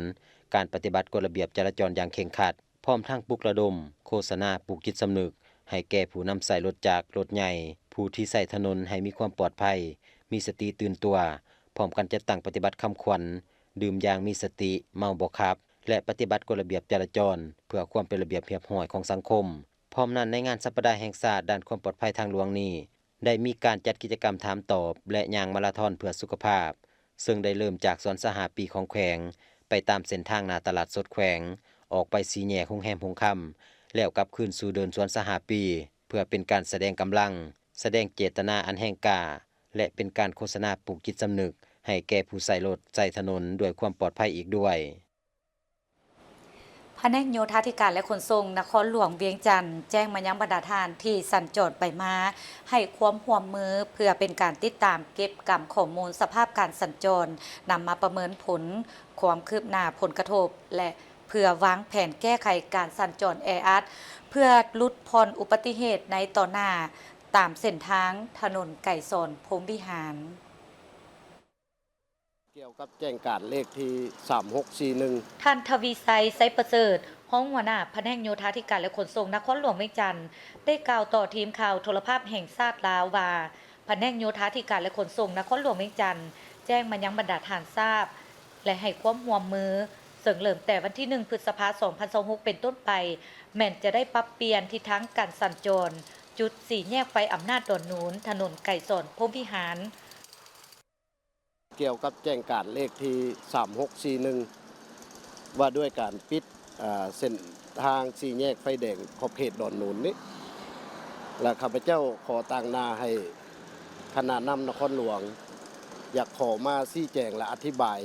ການປະຕິບັດກົດລະບຽບຈະລາຈອນຢ່າງເຄັ່ງຄັດ, ພ້ອມທັງປຸກລະດົມໂຄສະນາປຸກຈິດສຳນຶກໃຫ້ແກ່ຜູ້ນຳໃຊ້ລົດຈັກ, ລົດໃຫຍ່, ຜູ້ທີ່ໃຊ້ຖະໜົນໃຫ້ມີຄວາມປອດໄພ, ມີສະຕິຕື່ນຕົວ, ພ້ອມກັນຈັດຕັ້ງປະຕິບັດຄຳຂວັນ ດື່ມຢ່າງມີສະຕິ, ເມົາບໍ່ຂັບ ແລະ ປະຕິບັດກົດລະບຽບຈະລາຈອນ ເພື່ອຄວາມເປັນລະບຽບຮຽບຮ້ອຍຂອງສັງຄົມ. ພ້ອມນັ້ນ, ໃນງານສັບປະດາແຫ່ງຊາດດ້ານຄວາມປອດໄພທາງຫຼວງນີ້ ໄດ້ມີການຈັດກິດຈະກຳຖາມຕອບ ແລະ ຍ່າງມາລາທອນເພື່ອສຸຂະພາບ, ເຊິ່ງໄດ້ເລີ່ມຈາກສວນສະຫາປີຂອງແຂວງ ໄປຕາມເສັ້ນທາງໜ້າຕະຫຼາດສົດແຂວງ, ອອກໄປສີ່ແຍກໂຮງແຮມຫົງຄຳ ແລ້ວກັບຄືນສູ່ເດີ່ນສວນຊາວຫ້າປີ ເພື່ອເປັນການສະແດງກຳລັງ, ສະແດງເຈດຕະນາອັນແຮງກ້າ ແລະ ເປັນການໂຄສະນາປູກຈິດສຳນຶກໃຫ້ແກ່ຜູ້ໃຊ້ລົດໃຊ້ຖະໜົນດ້ວຍຄວາມປອດໄພອີກດ້ວຍ. ພະແນກໂຍທາທິການ ແລະ ຂົນສົ່ງນະຄອນຫຼວງວຽງຈັນ ແຈ້ງມາຍັງບັນດາທ່ານທີ່ສັນຈອນໄປມາ ໃຫ້ຄວາມຮ່ວມມືເພື່ອເປັນການຕິດຕາມເກັບກຳຂໍ້ມູນສະພາບການສັນຈອນ, ນຳມາປະເມີນຜົນ, ຄວາມຄືບໜ້າ, ຜົນກະທົບ ແລະ ເພື່ອວາງແຜນແກ້ໄຂການສັນຈອນແອອັດ ເພື່ອຫຼຸດຜ່ອນອຸບັດຕິເຫດໃນຕໍ່ໜ້າ ຕາມເສັ້ນທາງຖະໜົນໄກສອນ ພົມວິຫານ. ກ່ຽວກັບແຈ້ງການເລກທີສາມຫົກສີ່ໜຶ່ງ ທ່ານ ທະວີໄຊ ໄຊປະເສີດ ຮອງຫົວໜ້າພະແນກໂຍທາທິການ ແລະ ຂົນສົ່ງນະຄອນຫຼວງວຽງຈັນ ໄດ້ກ່າວຕໍ່ທີມຂ່າວໂທລະພາບແຫ່ງຊາດລາວວ່າ ພະແນກໂຍທາທິການ ແລະ ຂົນສົ່ງນະຄອນຫຼວງວຽງຈັນ ແຈ້ງມາຍັງບັນດາທ່ານຊາບ ແລະ ໃຫ້ຄວາມຮ່ວມມື ເຊິ່ງເລີ່ມແຕ່ວັນທີໜຶ່ງ ພຶດສະພາ ສອງພັນຊາວຫົກ ເປັນຕົ້ນໄປ ແມ່ນຈະໄດ້ປັບປ່ຽນທິດທາງການສັນຈອນ ຈຸດສີ່ແຍກໄຟອຳນາດດອນໜູນ ຖະໜົນໄກສອນ ພົມວິຫານ. ກ່ຽວກັບແຈ້ງການເລກທີສາມຫົກສີ່ໜຶ່ງ ວ່າດ້ວຍການປິດ ເອີ່ ເສັ້ນທາງສີ່ແຍກໄຟແດງຂອບເຂດດອນໜູນນີ້ ແລະ ຂ້າພະເຈົ້າຂໍຕາງໜ້າໃຫ້ຄະນະນຳນະຄອນຫຼວງ ຢາກຂໍມາຊີ້ແຈງ ແລະ ອະທິບາຍ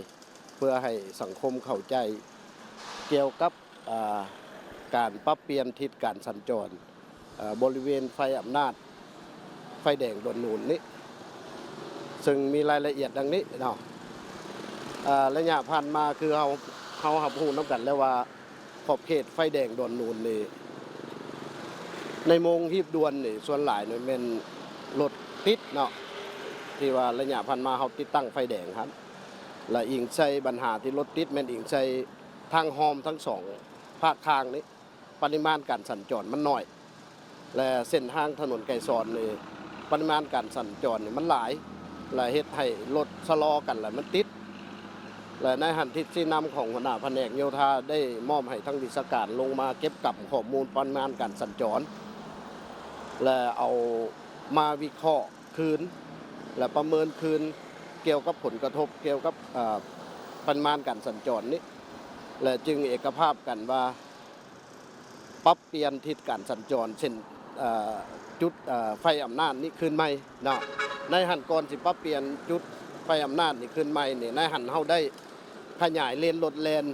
ເພື່ອໃຫ້ສັງຄົມເຂົ້າໃຈກ່ຽວກັບ ເອີ່ ການປັບປ່ຽນທິດການສັນຈອນ ເອີ່ ບໍລິເວນໄຟອຳນາດ ໄຟແດງດອນໜູນນີ້ ເຊິ່ງມີລາຍລະອຽດດັ່ງນີ້ເນາະ. ເອີ່ ໄລຍະຜ່ານມາຄືເຮົາ ເຮົາຮັບຮູ້ນຳກັນແລ້ວວ່າ ຂອບເຂດໄຟແດງດອນໜູນນີ້ ໃນໂມງຮີບດ່ວນນີ້ ສ່ວນຫຼາຍນີ້ແມ່ນລົດຕິດເນາະ ທີ່ວ່າໄລຍະຜ່ານມາເຮົາຕິດຕັ້ງໄຟແດງຫັ້ນ ແລະ ອີງໃສ່ບັນຫາທີ່ລົດຕິດ ແມ່ນອີງໃສ່ທາງຮ່ອມທັງສອງພາກທາງນີ້ ປະລິມານການສັນຈອນມັນໜ້ອຍ ແລະ ເສັ້ນທາງຖະໜົນໄກສອນນີ້ ປະລິມານການສັນຈອນນີ້ມັນຫຼາຍ ແລະ ເຮັດໃຫ້ລົດຊະລໍກັນ ແລະ ມັນຕິດ ແລະ ໃນຫັ້ນທິດຊີ້ນຳຂອງຫົວໜ້າພະແນກໂຍທາໄດ້ມອບໃຫ້ທາງວິຊາການລົງມາເກັບກຳຂໍ້ມູນປະລິມານການສັນຈອນ ແລະ ເອົາມາວິເຄາະຄືນ ແລະ ປະເມີນຄືນກ່ຽວກັບຜົນກະທົບກ່ຽວກັບ ເອີ່ ປະລິມານການສັນຈອນນີ້ ແລະ ຈຶ່ງເອກະພາບກັນວ່າ ປັບປ່ຽນທິດການສັນຈອນເສັ້ນ ເອີ່ ຈຸດ ເອີ່ ໄຟອຳນາດນີ້ຄືນໃໝ່ເນາະ. ໃນຫັ້ນກ່ອນຊິປັບປ່ຽນຈຸດໄຟອຳນາດນີ້ຄືນໃໝ່ນີ້ ໃນຫັ້ນເຮົາໄດ້ຂະຫຍາຍເລນລົດແລ່ນ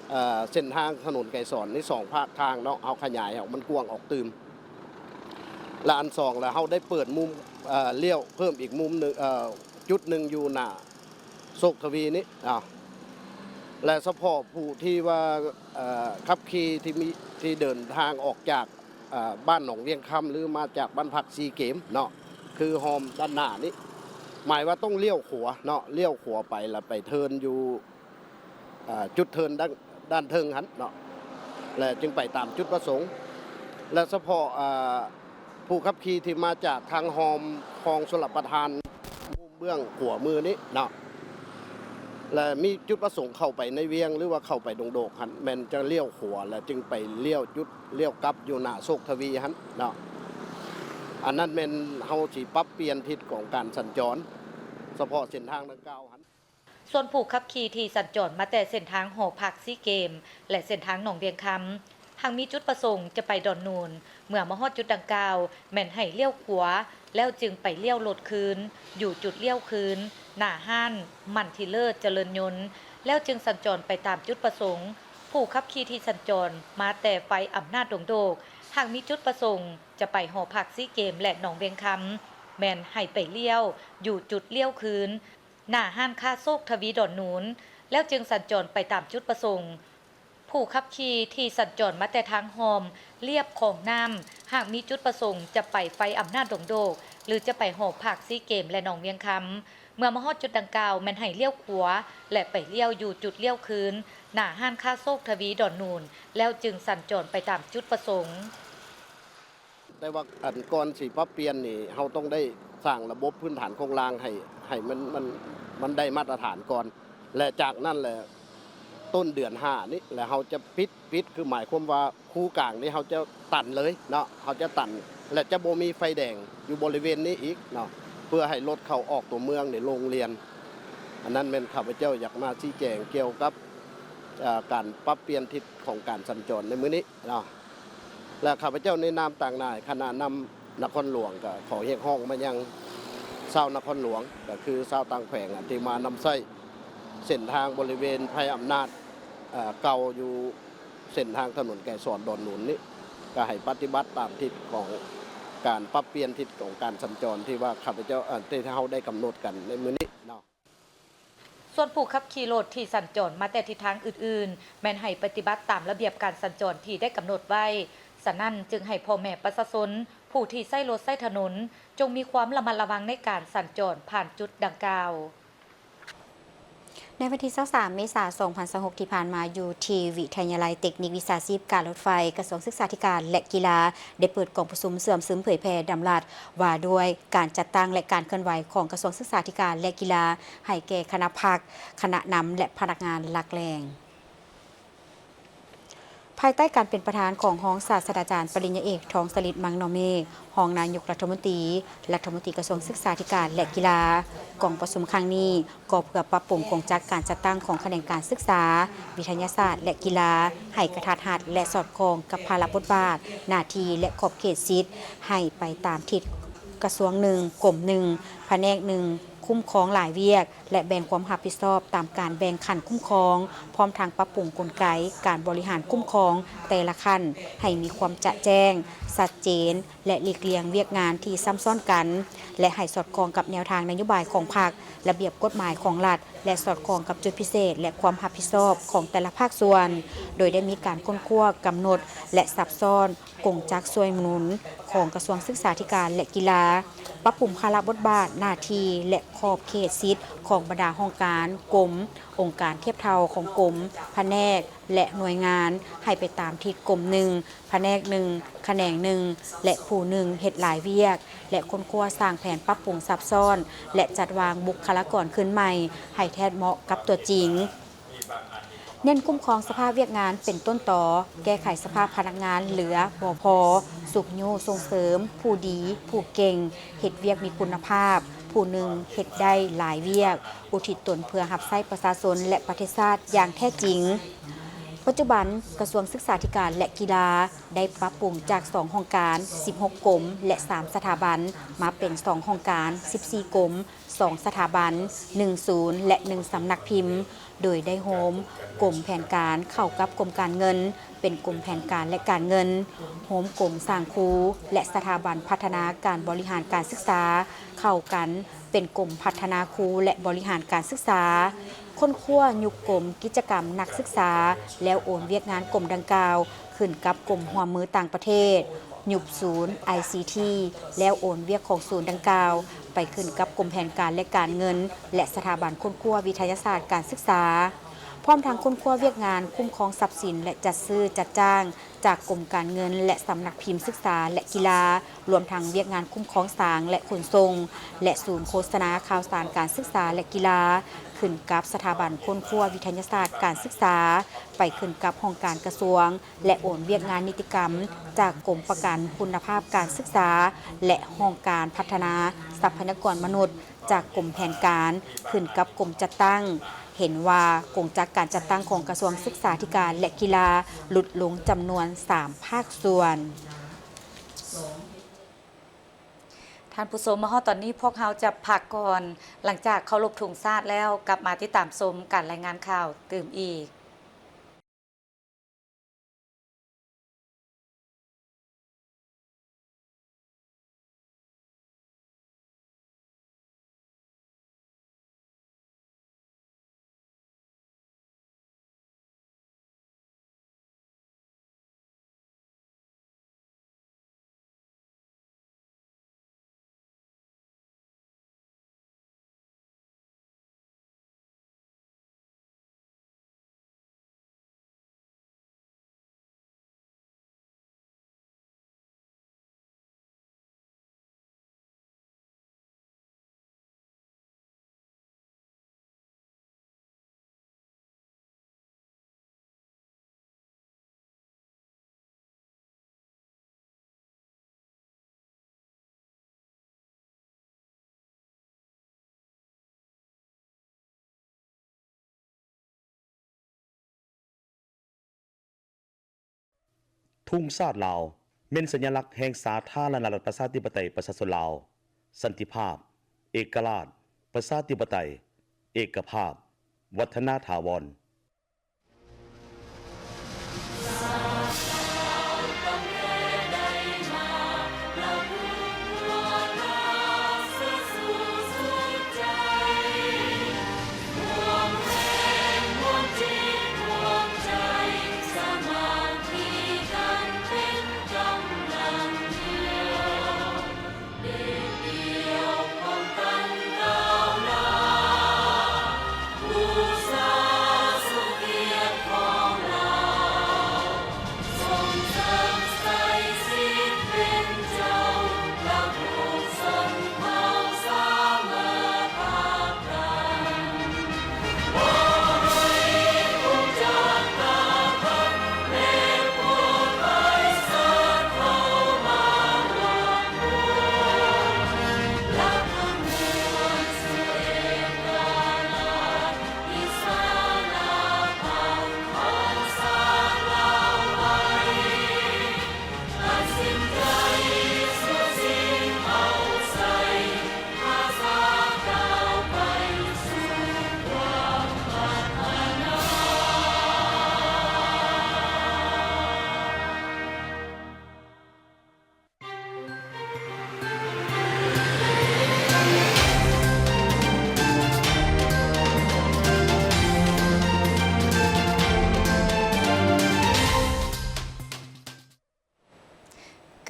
ເອີ່ ເສັ້ນທາງຖະໜົນໄກສອນນີ້ສອງພາກທາງເນາະ ເຮົາຂະຫຍາຍໃຫ້ມັນກວ້າງອອກຕື່ມ ແລະ ອັນສອງ ແລະ ເຮົາໄດ້ເປີດມຸມ ເອີ່ ລ້ຽວເພີ່ມອີກມຸມໜຶ່ງ ເອີ່ ຈຸດໜຶ່ງຢູ່ໜ້າ ໂຊກທະວີນີ້ ເນາະ ແລະ ສະເພາະຜູ້ທີ່ວ່າ ເອີ່ ຂັບຂີ່ທີ່ມີ ທີ່ເດີນທາງອອກຈາກ ເອີ່ ບ້ານໜອງວຽງຄຳ ຫຼື ມາຈາກບ້ານພັກຊີເກມເນາະ ຄືຮ່ອມດ້ານໜ້ານີ້ ໝາຍວ່າຕ້ອງລ້ຽວຂວາເນາະ ລ້ຽວຂວາໄປ ແລ້ວໄປເທີນຢູ່ ເອີ່ ຈຸດເທີນດ້ານ ດ້ານເທິງຫັ້ນເນາະ ແລະ ຈຶ່ງໄປຕາມຈຸດປະສົງ ແລະ ສະເພາະ ເອີ່ ຜູ້ຂັບຂີ່ທີ່ມາຈາກທາງຮ່ອມຄອງຊົນລະປະທານ ມຸມເບື້ອງຂວາມືນີ້ເນາະ ແລະ ມີຈຸດປະສົງເຂົ້າໄປໃນວຽງ ຫຼືວ່າເຂົ້າໄປດົງໂດກຫັ້ນ ແມ່ນຈະລ້ຽວຂວາ ແລະ ຈຶ່ງໄປລ້ຽວຈຸດລ້ຽວກັບຢູ່ໜ້າໂຊກທະວີຫັ້ນເນາະ. ອັນນັ້ນແມ່ນເຮົາຊິປັບປ່ຽນທິດຂອງການສັນຈອນ ສະເພາະເສັ້ນທາງດັ່ງກ່າວຫັ້ນ. ສ່ວນຜູ້ຂັບຂີ່ທີ່ສັນຈອນມາແຕ່ເສັ້ນທາງຫໍພັກຊີເກມ ແລະ ເສັ້ນທາງໜອງວຽງຄຳ ຫາກມີຈຸດປະສົງຈະໄປດອນໜູນ ເມື່ອມາຮອດຈຸດດັ່ງກ່າວ ແມ່ນໃຫ້ລ້ຽວຂວາ ແລ້ວຈຶ່ງໄປລ້ຽວລົດຄືນ ຢູ່ຈຸດລ້ຽວຄືນ ໜ້າຮ້ານມັນທີເລີດຈະເລີນຍົນ ແລ້ວຈຶ່ງສັນຈອນໄປຕາມຈຸດປະສົງ. ຜູ້ຂັບຂີ່ທີ່ສັນຈອນມາແຕ່ໄຟອຳນາດດົງໂດກ ຫາກມີຈຸດປະສົງຈະໄປຫໍພັກຊີເກມ ແລະ ໜອງວຽງຄຳ ແມ່ນໃຫ້ໄປລ້ຽວຢູ່ຈຸດລ້ຽວຄືນ ໜ້າຮ້ານຄ້າໂຊກທະວີດອນໜູນ ແລ້ວຈຶ່ງສັນຈອນໄປຕາມຈຸດປະສົງ. ຜູ້ຂັບຂີ່ທີ່ສັນຈອນມາແຕ່ທາງຮ່ອມລຽບຂອງນ້ຳ ຫາກມີຈຸດປະສົງຈະໄປໄຟອຳນາດດົງໂດກ ຫຼື ຈະໄປຫໍພັກຊີເກມ ແລະ ໜອງວຽງຄຳ ເມື່ອມາຮອດຈຸດດັ່ງກ່າວ ແມ່ນໃຫ້ລ້ຽວຂວາ ແລະ ໄປລ້ຽວຢູ່ຈຸດລ້ຽວຄືນ ໜ້າຮ້ານຄ້າໂຊກທະວີດອນໜູນ ແລ້ວຈຶ່ງສັນຈອນໄປຕາມຈຸດປະສົງ. ແຕ່ວ່າອັນກ່ອນຊິປັບປ່ຽນນີ້ ເຮົາຕ້ອງໄດ້ສ້າງລະບົບພື້ນຖານໂຄງລ່າງໃຫ້ ໃຫ້ມັນ ມັນ ມັນໄດ້ມາດຕະຖານກ່ອນ ແລະ ຈາກນັ້ນແຫຼະ ຕົ້ນເດືອນຫ້ານີ້ ແລະ ເຮົາຈະປິດ ປິດ ຄືໝາຍຄວາມວ່າຄູກາງນີ້ ເຮົາຈະຕັນເລີຍເນາະ ເຮົາຈະຕັນ ແລະ ຈະບໍ່ມີໄຟແດງຢູ່ບໍລິເວນນີ້ອີກເນາະ ເພື່ອໃຫ້ລົດເຂົ້າອອກຕົວເມືອງນີ້ໂລ່ງລຽນ. ອັນນັ້ນແມ່ນຂ້າພະເຈົ້າຢາກມາຊີ້ແຈງກ່ຽວກັບ ເອີ່ ການປັບປ່ຽນທິດຂອງການສັນຈອນໃນມື້ນີ້ເນາະ ແລະ ຂ້າພະເຈົ້າໃນນາມຕາງໜ້າຄະນະນຳນະຄອນຫຼວງ ກໍຂໍຮຽກຮ້ອງມາຍັງຊາວນະຄອນຫຼວງ ກໍຄືຊາວຕ່າງແຂວງ ທີ່ມານຳໃຊ້ເສັ້ນທາງບໍລິເວນໄພອຳນາດ ເອີ່ ເກົ່າຢູ່ເສັ້ນທາງຖະໜົນໄກສອນ ດອນໜູນນີ້ ກໍໃຫ້ປະຕິບັດຕາມທິດຂອງການປັບປ່ຽນທິດຂອງການສັນຈອນທີ່ວ່າຂ້າພະເຈົ້າ ເອີ່ ທີ່ເຮົາໄດ້ກຳນົດກັນໃນມື້ນີ້ເນາະ. ສ່ວນຜູ້ຂັບຂີ່ລົດທີ່ສັນຈອນມາແຕ່ທິດທາງອື່ນໆ ແມ່ນໃຫ້ປະຕິບັດຕາມລະບຽບການສັນຈອນທີ່ໄດ້ກຳນົດໄວ້. ສະນັ້ນ, ຈຶ່ງໃຫ້ພໍ່ແມ່ປະຊາຊົນຜູ້ທີ່ໃຊ້ລົດໃຊ້ຖະໜົນ ຈົ່ງມີຄວາມລະມັດລະວັງໃນການສັນຈອນຜ່ານຈຸດດັ່ງກ່າວ. ໃນວັນທີຊາວສາມ ເມສາ ສອງພັນຊາວຫົກ ທີ່ຜ່ານມາ, ຢູ່ທີ່ວິທະຍາໄລເຕັກນິກວິຊາຊີບການລົດໄຟ, ກະຊວງສຶກສາທິການ ແລະ ກິລາ ໄດ້ເປີດກອງປະຊຸມເຊື່ອມຊຶມເຜີຍແຜ່ດຳລັດ ວ່າດ້ວຍການຈັດຕັ້ງ ແລະ ການເຄື່ອນໄຫວຂອງກະຊວງສຶກສາທິການ ແລະ ກິລາ ໃຫ້ແກ່ຄະນະພັກ, ຄະນະນຳ ແລະ ພະນັກງານຫຼັກແຫຼ່ງ. ພາຍໃຕ້ການເປັນປະທານຂອງຮອງສາດສະດາຈານປະລິນຍາເອກ ທອງສະລິດ ມັງນໍເມກ ຮອງນາຍົກລັດຖະມົນຕີ, ລັດຖະມົນຕີກະຊວງສຶກສາທິການ ແລະ ກິລາ, ກອງປະຊຸມຄັ້ງນີ້ກໍເພື່ອປັບປຸງກົງຈັກການຈັດຕັ້ງຂອງຂະແໜງການສຶກສາ, ວິທະຍາສາດ ແລະ ກິລາ ໃຫ້ກະທັດຮັດ ແລະ ສອດຄ່ອງກັບພາລະບົດບາດ, ໜ້າທີ່ ແລະ ຂອບເຂດສິດ ໃຫ້ໄປຕາມທິດກະຊວງໜຶ່ງ, ກົມໜຶ່ງ, ພະແນກໜຶ່ງ, ຄຸ້ມຄອງຫຼາຍວຽກ ແລະ ແບ່ງຄວາມຮັບຜິດຊອບຕາມການແບ່ງຂັ້ນຄຸ້ມຄອງ, ພ້ອມທັງປັບປຸງກົນໄກການບໍລິຫານຄຸ້ມຄອງແຕ່ລະຂັ້ນໃຫ້ມີຄວາມຈະແຈ້ງ, ຊັດເຈນ ແລະ ຫຼີກລ່ຽງວຽກງານທີ່ຊ້ຳຊ້ອນກັນ ແລະ ໃຫ້ສອດຄ່ອງກັບແນວທາງນະໂຍບາຍຂອງພັກ, ລະບຽບກົດໝາຍຂອງລັດ ແລະ ສອດຄ່ອງກັບຈຸດພິເສດ ແລະ ຄວາມຮັບຜິດຊອບຂອງແຕ່ລະພາກສ່ວນ, ໂດຍໄດ້ມີການຄົ້ນຄວ້າ, ກຳນົດ ແລະ ຊັບຊ້ອນ ກົງຈັກຊ່ວຍໜູນຂອງກະຊວງສຶກສາທິການ ແລະ ກິລາ, ປັບປຸງພາລະບົດບາດ, ໜ້າທີ່ ແລະ ຂອບເຂດສິດຂອງບັນດາຫ້ອງການ, ກົມ, ອົງການທຽບເທົ່າຂອງກົມ, ພະແນກ ແລະ ໜ່ວຍງານ ໃຫ້ໄປຕາມທິດກົມໜຶ່ງ, ພະແນກໜຶ່ງ, ຂະແໜງໜຶ່ງ ແລະ ຜູ້ໜຶ່ງເຮັດຫຼາຍວຽກ ແລະ ຄົ້ນຄວ້າສ້າງແຜນປັບປຸງຊັບຊ້ອນ ແລະ ຈັດວາງບຸກຄະລາກອນຄືນໃໝ່ໃຫ້ແທດເໝາະກັບຕົວຈິງ. ເນັ້ນຄຸ້ມຄອງສະພາບວຽກງານເປັນຕົ້ນຕໍ, ແກ້ໄຂສະພາບພະນັກງານເຫຼືອບໍ່ພໍ, ຊຸກຍູ້ສົ່ງເສີມຜູ້ດີ, ຜູ້ເກັ່ງ, ເຮັດວຽກມີຄຸນນະພາບ, ຜູ້ໜຶ່ງເຮັດໄດ້ຫຼາຍວຽກ, ອຸທິດຕົນເພື່ອຮັບໃຊ້ປະຊາຊົນ ແລະ ປະເທດຊາດຢ່າງແທ້ຈິງ. ປັດຈຸບັນ, ກະຊວງສຶກສາທິການ ແລະ ກິລາ ໄດ້ປັບປຸງຈາກສອງຫ້ອງການ, ສິບຫົກກົມ ແລະ ສາມສະຖາບັນ ມາເປັນສອງຫ້ອງການ, ສິບສີ່ກົມ, ສອງສະຖາບັນ, ໜຶ່ງສູນ ແລະ ໜຶ່ງສຳນັກພິມ, ໂດຍໄດ້ໂຮມກົມແຜນການເຂົ້າກັບກົມການເງິນ ເປັນກົມແຜນການ ແລະ ການເງິນ, ໂຮມກົມສ້າງຄູ ແລະ ສະຖາບັນພັດທະນາການບໍລິຫານການສຶກສາເຂົ້າກັນ ເປັນກົມພັດທະນາຄູ ແລະ ບໍລິຫານການສຶກສາ, ຄົ້ນຄວ້າຍຸບກົມກິດຈະກຳນັກສຶກສາ ແລ້ວໂອນວຽກງານກົມດັ່ງກ່າວຂຶ້ນກັບກົມຮ່ວມມືຕ່າງປະເທດ, ຍຸບສູນ ໄອຊີທີ ແລ້ວໂອນວຽກຂອງສູນດັ່ງກ່າວໄປຂຶ້ນກັບກົມແຜນການ ແລະ ການເງິນ ແລະ ສະຖາບັນຄົ້ນຄວ້າວິທະຍາສາດການສຶກສາ, ພ້ອມທັງຄົ້ນຄວ້າວຽກງານຄຸ້ມຄອງຊັບສິນ ແລະ ຈັດຊື້ຈັດຈ້າງ ຈາກກົມການເງິນ ແລະ ສຳນັກພິມສຶກສາ ແລະ ກິລາ, ລວມທັງວຽກງານຄຸ້ມຄອງສາງ ແລະ ຂົນສົ່ງ ແລະ ສູນໂຄສະນາຂ່າວສານການສຶກສາ ແລະ ກິລາ, ຂຶ້ນກັບສະຖາບັນຄົ້ນຄວ້າວິທະຍາສາດການສຶກສາ, ໄປຂຶ້ນກັບຫ້ອງການກະຊວງ ແລະ ໂອນວຽກງານນິຕິກຳຈາກກົມປະກັນຄຸນນະພາບການສຶກສາ ແລະ ຫ້ອງການພັດທະນາຊັບພະຍາກອນມະນຸດ ຈາກກົມແຜນການ ຂຶ້ນກັບກົມຈັດຕັ້ງ, ເຫັນວ່າກົງຈັກການຈັດຕັ້ງຂອງກະຊວງສຶກສາທິການ ແລະ ກິລາ ຫຼຸດລົງຈຳນວນສາມພາກສ່ວນ. ທ່ານຜູ້ຊົມ, ມາຮອດຕອນນີ້ພວກເຮົາຈະພັກກ່ອນ, ຫຼັງຈາກເຄົາລົບທຸງຊາດແລ້ວ ກັບມາຕິດຕາມຊົມການລາຍງານຂ່າວຕື່ມອີກ. ທຸງຊາດລາວ ແມ່ນສັນຍາລັກແຫ່ງສາທາລະນະລັດ ປະຊາທິປະໄຕ ປະຊາຊົນລາວ, ສັນຕິພາບ, ເອກະລາດ, ປະຊາທິປະໄຕ, ເອກະພາບ, ວັດທະນາຖາວອນ.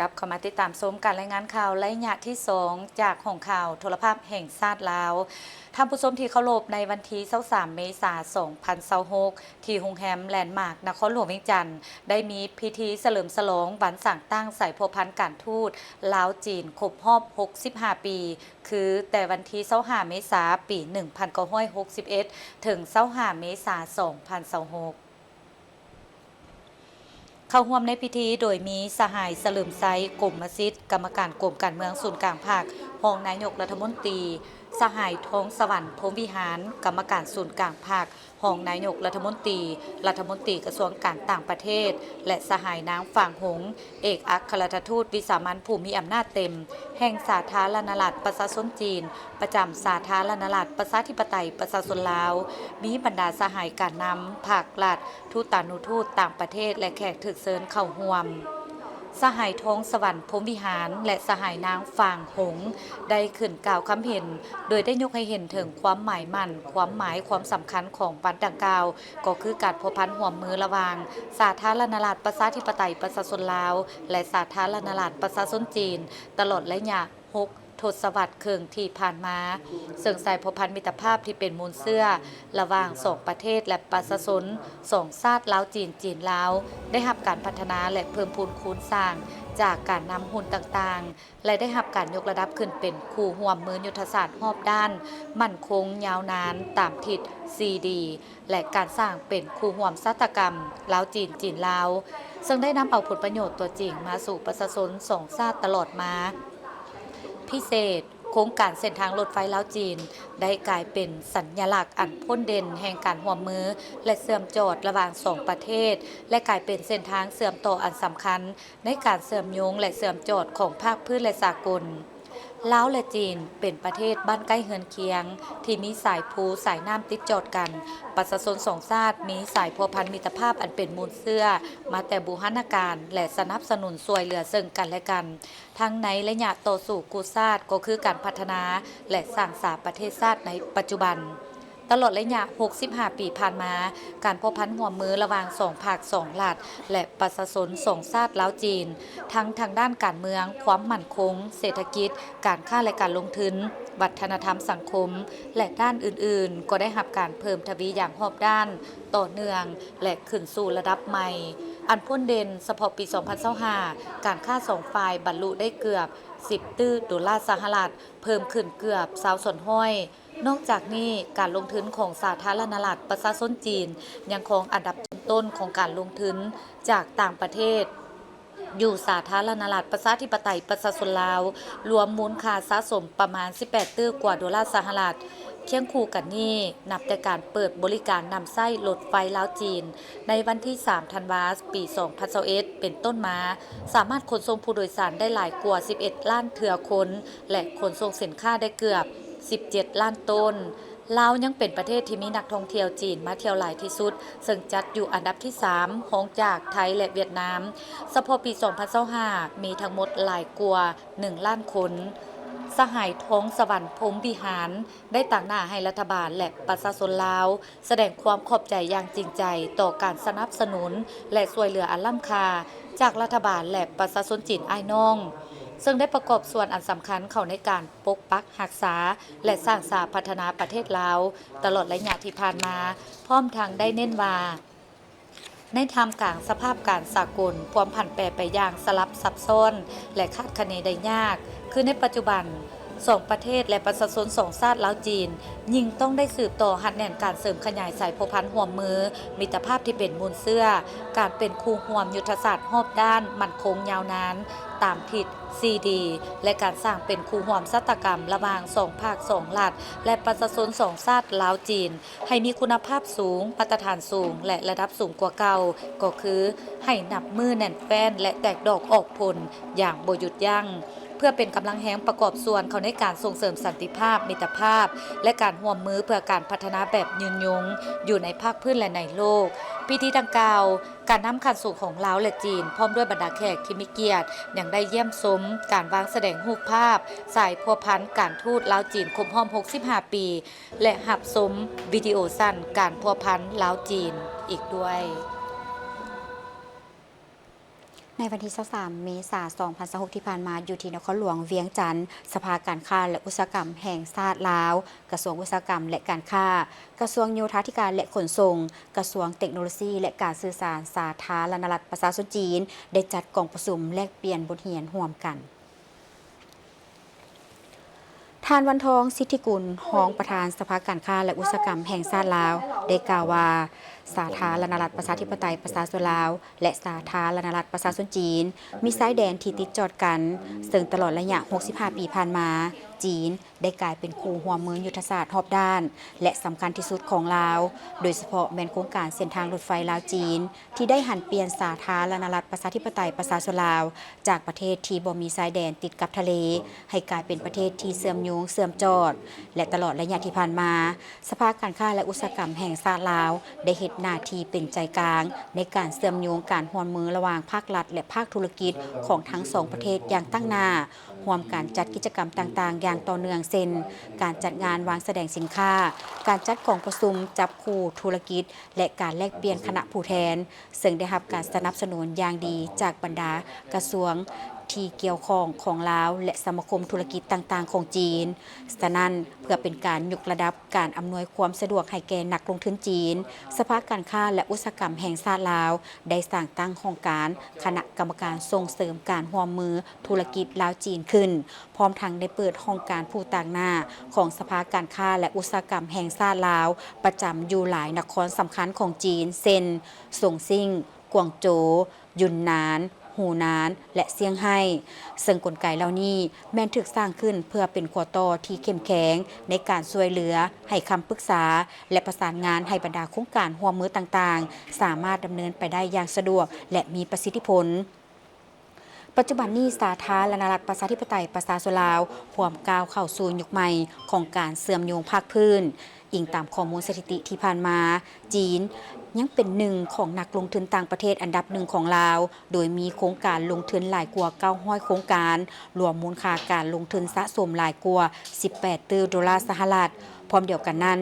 ກັບເຂົ້າມາຕິດຕາມຊົມການລາຍງານຂ່າວໄລຍະທີສອງ ຈາກຫ້ອງຂ່າວໂທລະພາບແຫ່ງຊາດລາວ. ທ່ານຜູ້ຊົມທີ່ເຄົາລົບ, ໃນວັນທີຊາວສາມ ເມສາ ສອງພັນຊາວຫົກ ທີ່ໂຮງແຮມແລນມາກ ນະຄອນຫຼວງວຽງຈັນ ໄດ້ມີພິທີສະເຫຼີມສະຫຼອງວັນສ້າງຕັ້ງສາຍພົວພັນການທູດລາວ-ຈີນ ຄົບຮອບຫົກສິບຫ້າປີ ຄືແຕ່ວັນທີຊາວຫ້າ ເມສາ ປີໜຶ່ງພັນເກົ້າຮ້ອຍຫົກສິບເອັດ ເຖິງຊາວຫ້າ ເມສາ ສອງພັນຊາວຫົກ. ເຂົ້າຮ່ວມໃນພິທີໂດຍມີສະຫາຍ ສະເຫຼີມໄຊ ກົມມະສິດ ກຳມະການກົມການເມືອງສູນກາງພັກ, ຮອງນາຍົກລັດຖະມົນຕີ, ສະຫາຍ ທອງສະຫວັນ ພົມວິຫານ ກຳມະການສູນກາງພັກ, ຮອງນາຍົກລັດຖະມົນຕີ, ລັດຖະມົນຕີກະຊວງການຕ່າງປະເທດ ແລະ ສະຫາຍນາງ ຟາງ ຫົງ ເອກອັກຄະລັດຖະທູດວິສາມັນຜູ້ມີອຳນາດເຕັມແຫ່ງສາທາລະນະລັດປະຊາຊົນຈີນ ປະຈຳສາທາລະນະລັດປະຊາທິປະໄຕປະຊາຊົນລາວ, ມີບັນດາສະຫາຍການນຳພັກລັດ, ທູຕານຸທູດຕ່າງປະເທດ ແລະ ແຂກຖືກເຊີນເຂົ້າຮ່ວມ. ສະຫາຍ ທອງສະຫວັນ ພົມວິຫານ ແລະ ສະຫາຍນາງ ຟາງ ຫົງ ໄດ້ຂຶ້ນກ່າວຄຳເຫັນ ໂດຍໄດ້ຍົກໃຫ້ເຫັນເຖິງຄວາມໝາຍໝັ້ນ, ຄວາມໝາຍ, ຄວາມສຳຄັນຂອງວັນດັ່ງກ່າວ ກໍຄືການພົວພັນຮ່ວມມືລະຫວ່າງສາທາລະນະລັດປະຊາທິປະໄຕປະຊາຊົນລາວ ແລະ ສາທາລະນະລັດປະຊາຊົນຈີນ ຕະຫຼອດໄລຍະຫົກທົດສະວັດເຄິ່ງທີ່ຜ່ານມາ, ເຊິ່ງສາຍພົວພັນມິດຕະພາບທີ່ເປັນມູນເຊື້ອລະຫວ່າງສອງປະເທດ ແລະ ປະຊາຊົນສອງຊາດ ລາວ-ຈີນ, ຈີນ-ລາວ ໄດ້ຮັບການພັດທະນາ ແລະ ເພີ່ມພູນຄູນສ້າງຈາກການນຳຮຸ່ນຕ່າງໆ ແລະ ໄດ້ຮັບການຍົກລະດັບຂຶ້ນເປັນຄູ່ຮ່ວມມືຍຸດທະສາດຮອບດ້ານ, ໝັ້ນຄົງ, ຍາວນານ, ຕາມທິດສີ່ດີ ແລະ ການສ້າງເປັນຄູ່ຮ່ວມຊາຕາກຳ ລາວ-ຈີນ, ຈີນ-ລາວ ເຊິ່ງໄດ້ນຳເອົາຜົນປະໂຫຍດຕົວຈິງມາສູ່ປະຊາຊົນສອງຊາດຕະຫຼອດມາ. ພິເສດ, ໂຄງການເສັ້ນທາງລົດໄຟລາວ-ຈີນ ໄດ້ກາຍເປັນສັນຍະລັກອັນພົ້ນເດັ່ນແຫ່ງການຮ່ວມມື ແລະ ເຊື່ອມຈອດລະຫວ່າງສອງປະເທດ ແລະ ກາຍເປັນເສັ້ນທາງເຊື່ອມຕໍ່ອັນສຳຄັນ ໃນການເຊື່ອມໂຍງ ແລະ ເຊື່ອມຈອດຂອງພາກພື້ນ ແລະ ສາກົນ. ລາວ ແລະ ຈີນ ເປັນປະເທດບ້ານໃກ້ເຮືອນຄຽງ ທີ່ມີສາຍພູສາຍນ້ຳຕິດຈອດກັນ. ປະຊາຊົນສອງຊາດມີສາຍພົວພັນມິດຕະພາບອັນເປັນມູນເຊື້ອມາແຕ່ບູຮານະການ ແລະ ສະໜັບສະໜູນຊ່ວຍເຫຼືອເຊິ່ງກັນ ແລະ ກັນ ທັງໃນໄລຍະຕໍ່ສູ້ກູ້ຊາດ ກໍຄືການພັດທະນາ ແລະ ສ້າງສາປະເທດຊາດໃນປັດຈຸບັນ. ຕະຫຼອດໄລຍະຫົກສິບຫ້າປີຜ່ານມາ, ການພົວພັນຮ່ວມມືລະຫວ່າງສອງພັກສອງລັດ ແລະ ປະຊາຊົນສອງຊາດລາວ-ຈີນ ທັງທາງດ້ານການເມືອງ, ຄວາມໝັ້ນຄົງ, ເສດຖະກິດ, ການຄ້າ ແລະ ການລົງທຶນ, ວັດທະນະທຳສັງຄົມ ແລະ ດ້ານອື່ນໆ ກໍໄດ້ຮັບການເພີ່ມທະວີຢ່າງຮອບດ້ານ, ຕໍ່ເນື່ອງ ແລະ ຂຶ້ນສູ່ລະດັບໃໝ່ ອັນພົ້ນເດັ່ນ. ສະເພາະປີສອງພັນຊາວຫ້າ ການຄ້າສອງຝ່າຍບັນລຸໄດ້ເກືອບສິບຕື້ໂດລາສະຫະລັດ, ເພີ່ມຂຶ້ນເກືອບຊາວສ່ວນຮ້ອຍ. ນອກຈາກນີ້, ການລົງທຶນຂອງສາທາລະນະລັດປະຊາຊົນຈີນ ຍັງຄອງອັນດັບຕົ້ນໆຂອງການລົງທຶນຈາກຕ່າງປະເທດ ຢູ່ສາທາລະນະລັດປະຊາທິປະໄຕປະຊາຊົນລາວ, ລວມມູນຄ່າສະສົມປະມານສິບແປດຕື້ກວ່າໂດລາສະຫະລັດ. ຄຽງຄູ່ກັນນີ້, ນັບແຕ່ການເປີດບໍລິການນຳໃຊ້ລົດໄຟລາວ-ຈີນ ໃນວັນທີສາມ ທັນວາ ປີສອງພັນຊາວເອັດ ເປັນຕົ້ນມາ, ສາມາດຂົນສົ່ງຜູ້ໂດຍສານໄດ້ຫຼາຍກວ່າສິບເອັດລ້ານເທື່ອຄົນ ແລະ ຂົນສົ່ງສິນຄ້າໄດ້ເກືອບສິບເຈັດລ້ານໂຕນ. ລາວຍັງເປັນປະເທດທີ່ມີນັກທ່ອງທ່ຽວຈີນມາທ່ຽວຫຼາຍທີ່ສຸດ, ເຊິ່ງຈັດຢູ່ອັນດັບທີສາມ ຮອງຈາກໄທ ແລະ ຫວຽດນາມ. ສະເພາະປີສອງພັນຊາວຫ້າ ມີທັງໝົດຫຼາຍກວ່າໜຶ່ງລ້ານຄົນ. ສະຫາຍ ທອງສະຫວັນ ພົມວິຫານ ໄດ້ຕາງໜ້າໃຫ້ລັດຖະບານ ແລະ ປະຊາຊົນລາວ ສະແດງຄວາມຂອບໃຈຢ່າງຈິງໃຈຕໍ່ການສະໜັບສະໜູນ ແລະ ຊ່ວຍເຫຼືອອັນລ້ຳຄ່າຈາກລັດຖະບານ ແລະ ປະຊາຊົນຈີນອ້າຍນ້ອງ, ເຊິ່ງໄດ້ປະກອບສ່ວນອັນສຳຄັນເຂົ້າໃນການປົກປັກຮັກສາ ແລະ ສ້າງສາພັດທະນາປະເທດລາວ ຕະຫຼອດໄລຍະທີ່ຜ່ານມາ, ພ້ອມທັງໄດ້ເນັ້ນວ່າ ໃນທ່າມກາງສະພາບການສາກົນ ຄວາມຜັນແປໄປຢ່າງສະຫຼັບຊັບຊ້ອນ ແລະ ຄາດຄະເນໄດ້ຍາກ, ຄືໃນປັດຈຸບັນ ສອງປະເທດ ແລະ ປະຊາຊົນສອງຊາດລາວ-ຈີນ ຍິ່ງຕ້ອງໄດ້ສືບຕໍ່ຮັດແໜ້ນການເສີມຂະຫຍາຍສາຍພົວພັນຮ່ວມມື, ມິດຕະພາບທີ່ເປັນມູນເຊື້ອ, ການເປັນຄູ່ຮ່ວມຍຸດທະສາດຮອບດ້ານໝັ້ນຄົງຍາວນານ ຕາມທິດສີ່ດີ ແລະ ການສ້າງເປັນຄູ່ຮ່ວມຊະຕາກຳລະຫວ່າງສອງພາກສອງລັດ ແລະ ປະຊາຊົນສອງຊາດລາວ-ຈີນ ໃຫ້ມີຄຸນນະພາບສູງ, ມາດຕະຖານສູງ ແລະ ລະດັບສູງກວ່າເກົ່າ, ກໍຄືໃຫ້ນັບມື້ແໜ້ນແຟ້ນ ແລະ ແຕກດອກອອກຜົນຢ່າງບໍ່ຢຸດຢັ້ງ, ເພື່ອເປັນກຳລັງແຮງປະກອບສ່ວນເຂົ້າໃນການສົ່ງເສີມສັນຕິພາບ, ມິດຕະພາບ ແລະ ການຮ່ວມມືເພື່ອການພັດທະນາແບບຍືນຍົງຢູ່ໃນພາກພື້ນ ແລະ ໃນໂລກ. ພິທີດັ່ງກ່າວ, ການນຳຂັ້ນສູງຂອງລາວ ແລະ ຈີນ ພ້ອມດ້ວຍບັນດາແຂກທີ່ມີກຽດ ຍັງໄດ້ຢ້ຽມຊົມການວາງສະແດງຮູບພາບສາຍພົວພັນການທູດລາວ-ຈີນຄົບຮອບຫົກສິບຫ້າປີ ແລະ ຮັບຊົມວິດີໂອສັ້ນການພົວພັນລາວ-ຈີນອີກດ້ວຍ. ໃນວັນທີຊາວສາມ ເມສາ ສອງພັນຊາວຫົກ ທີ່ຜ່ານມາ, ຢູ່ທີ່ນະຄອນຫຼວງວຽງຈັນ, ສະພາການຄ້າ ແລະ ອຸດສາຫະກຳແຫ່ງຊາດລາວ, ກະຊວງອຸດສາຫະກຳ ແລະ ການຄ້າ, ກະຊວງໂຍທາທິການ ແລະ ຂົນສົ່ງ, ກະຊວງເຕັກໂນໂລຊີ ແລະ ການສື່ສານ ສາທາລະນະລັດປະຊາຊົນຈີນ ໄດ້ຈັດກອງປະຊຸມແລກປ່ຽນບົດຮຽນຮ່ວມກັນ. ທ່ານ ວັນທອງ ສິດທິກຸນ ຮອງປະທານສະພາການຄ້າ ແລະ ອຸດສາຫະກຳແຫ່ງຊາດລາວ ໄດ້ກ່າວວ່າ ສາທາລະນະລັດປະຊາທິປະໄຕປະຊາຊົນລາວ ແລະ ສາທາລະນະລັດປະຊາຊົນຈີນ ມີຊາຍແດນທີ່ຕິດຈອດກັນ, ເຊິ່ງຕະຫຼອດໄລຍະຫົກສິບຫ້າປີຜ່ານມາ, ຈີນໄດ້ກາຍເປັນຄູ່ຮ່ວມມືຍຸດທະສາດຮອບດ້ານ ແລະ ສຳຄັນທີ່ສຸດຂອງລາວ, ໂດຍສະເພາະແມ່ນໂຄງການເສັ້ນທາງລົດໄຟລາວ-ຈີນ ທີ່ໄດ້ຫັນປ່ຽນສາທາລະນະລັດປະຊາທິປະໄຕປະຊາຊົນລາວ ຈາກປະເທດທີ່ບໍ່ມີຊາຍແດນຕິດກັບທະເລ ໃຫ້ກາຍເປັນປະເທດທີ່ເຊື່ອມໂຍງເຊື່ອມຈອດ ແລະ ຕະຫຼອດໄລຍະທີ່ຜ່ານມາ, ສະພາການຄ້າ ແລະ ອຸດສາຫະກຳແຫ່ງຊາດລາວ ໄດ້ເຮັດໜ້າທີ່ເປັນໃຈກາງໃນການເຊື່ອມໂຍງການຮ່ວມມືລະຫວ່າງພາກລັດ ແລະ ພາກທຸລະກິດຂອງທັງສອງປະເທດຢ່າງຕັ້ງໜ້າ, ຮ່ວມກັນຈັດກິດຈະກຳຕ່າງໆຢ່າງຕໍ່ເນື່ອງ ເຊັ່ນ ການຈັດງານວາງສະແດງສິນຄ້າ, ການຈັດກອງປະຊຸມຈັບຄູ່ທຸລະກິດ ແລະ ການແລກປ່ຽນຄະນະຜູ້ແທນ, ເຊິ່ງໄດ້ຮັບການສະໜັບສະໜູນຢ່າງດີຈາກບັນດາກະຊວງທີ່ກ່ຽວຂ້ອງຂອງລາວ ແລະ ສະມາຄົມທຸລະກິດຕ່າງໆຂອງຈີນ. ສະນັ້ນ, ເພື່ອເປັນການຍົກລະດັບການອຳນວຍຄວາມສະດວກໃຫ້ແກ່ນັກລົງທຶນຈີນ, ສະພາການຄ້າ ແລະ ອຸດສາຫະກຳແຫ່ງຊາດລາວ ໄດ້ສ້າງຕັ້ງຫ້ອງການຄະນະກຳມະການສົ່ງເສີມການຮ່ວມມືທຸລະກິດລາວ-ຈີນຂຶ້ນ, ພ້ອມທັງໄດ້ເປີດຫ້ອງການຜູ້ຕາງໜ້າຂອງສະພາການຄ້າ ແລະ ອຸດສາຫະກຳແຫ່ງຊາດລາວ ປະຈຳຢູ່ຫຼາຍນະຄອນສຳຄັນຂອງຈີນ ເຊັ່ນ ສົງຊິງ, ກວາງໂຈ, ຢຸນນານ, ຫູນານ ແລະ ຊຽງໄຮ້, ເຊິ່ງກົນໄກເຫຼົ່ານີ້ແມ່ນຖືກສ້າງຂຶ້ນເພື່ອເປັນຂົວຕໍ່ທີ່ເຂັ້ມແຂງໃນການຊ່ວຍເຫຼືອ, ໃຫ້ຄຳປຶກສາ ແລະ ປະສານງານໃຫ້ບັນດາໂຄງການຮ່ວມມືຕ່າງໆ ສາມາດດຳເນີນໄປໄດ້ຢ່າງສະດວກ ແລະ ມີປະສິດທິຜົນ. ປັດຈຸບັນນີ້ ສາທາລະນະລັດປະຊາທິປະໄຕປະຊາຊົນລາວ ພວມກ້າວເຂົ້າສູ່ຍຸກໃໝ່ຂອງການເຊື່ອມໂຍງພາກພື້ນ. ອີງຕາມຂໍ້ມູນສະຖິຕິທີ່ຜ່ານມາ, ຈີນຍັງເປັນໜຶ່ງຂອງນັກລົງທຶນຕ່າງປະເທດອັນດັບໜຶ່ງຂອງລາວ, ໂດຍມີໂຄງການລົງທຶນຫຼາຍກວ່າເກົ້າຮ້ອຍໂຄງການ, ລວມມູນຄ່າການລົງທຶນສະສົມຫຼາຍກວ່າສິບແປດຕື້ໂດລາສະຫະລັດ. ພ້ອມດຽວກັນນັ້ນ,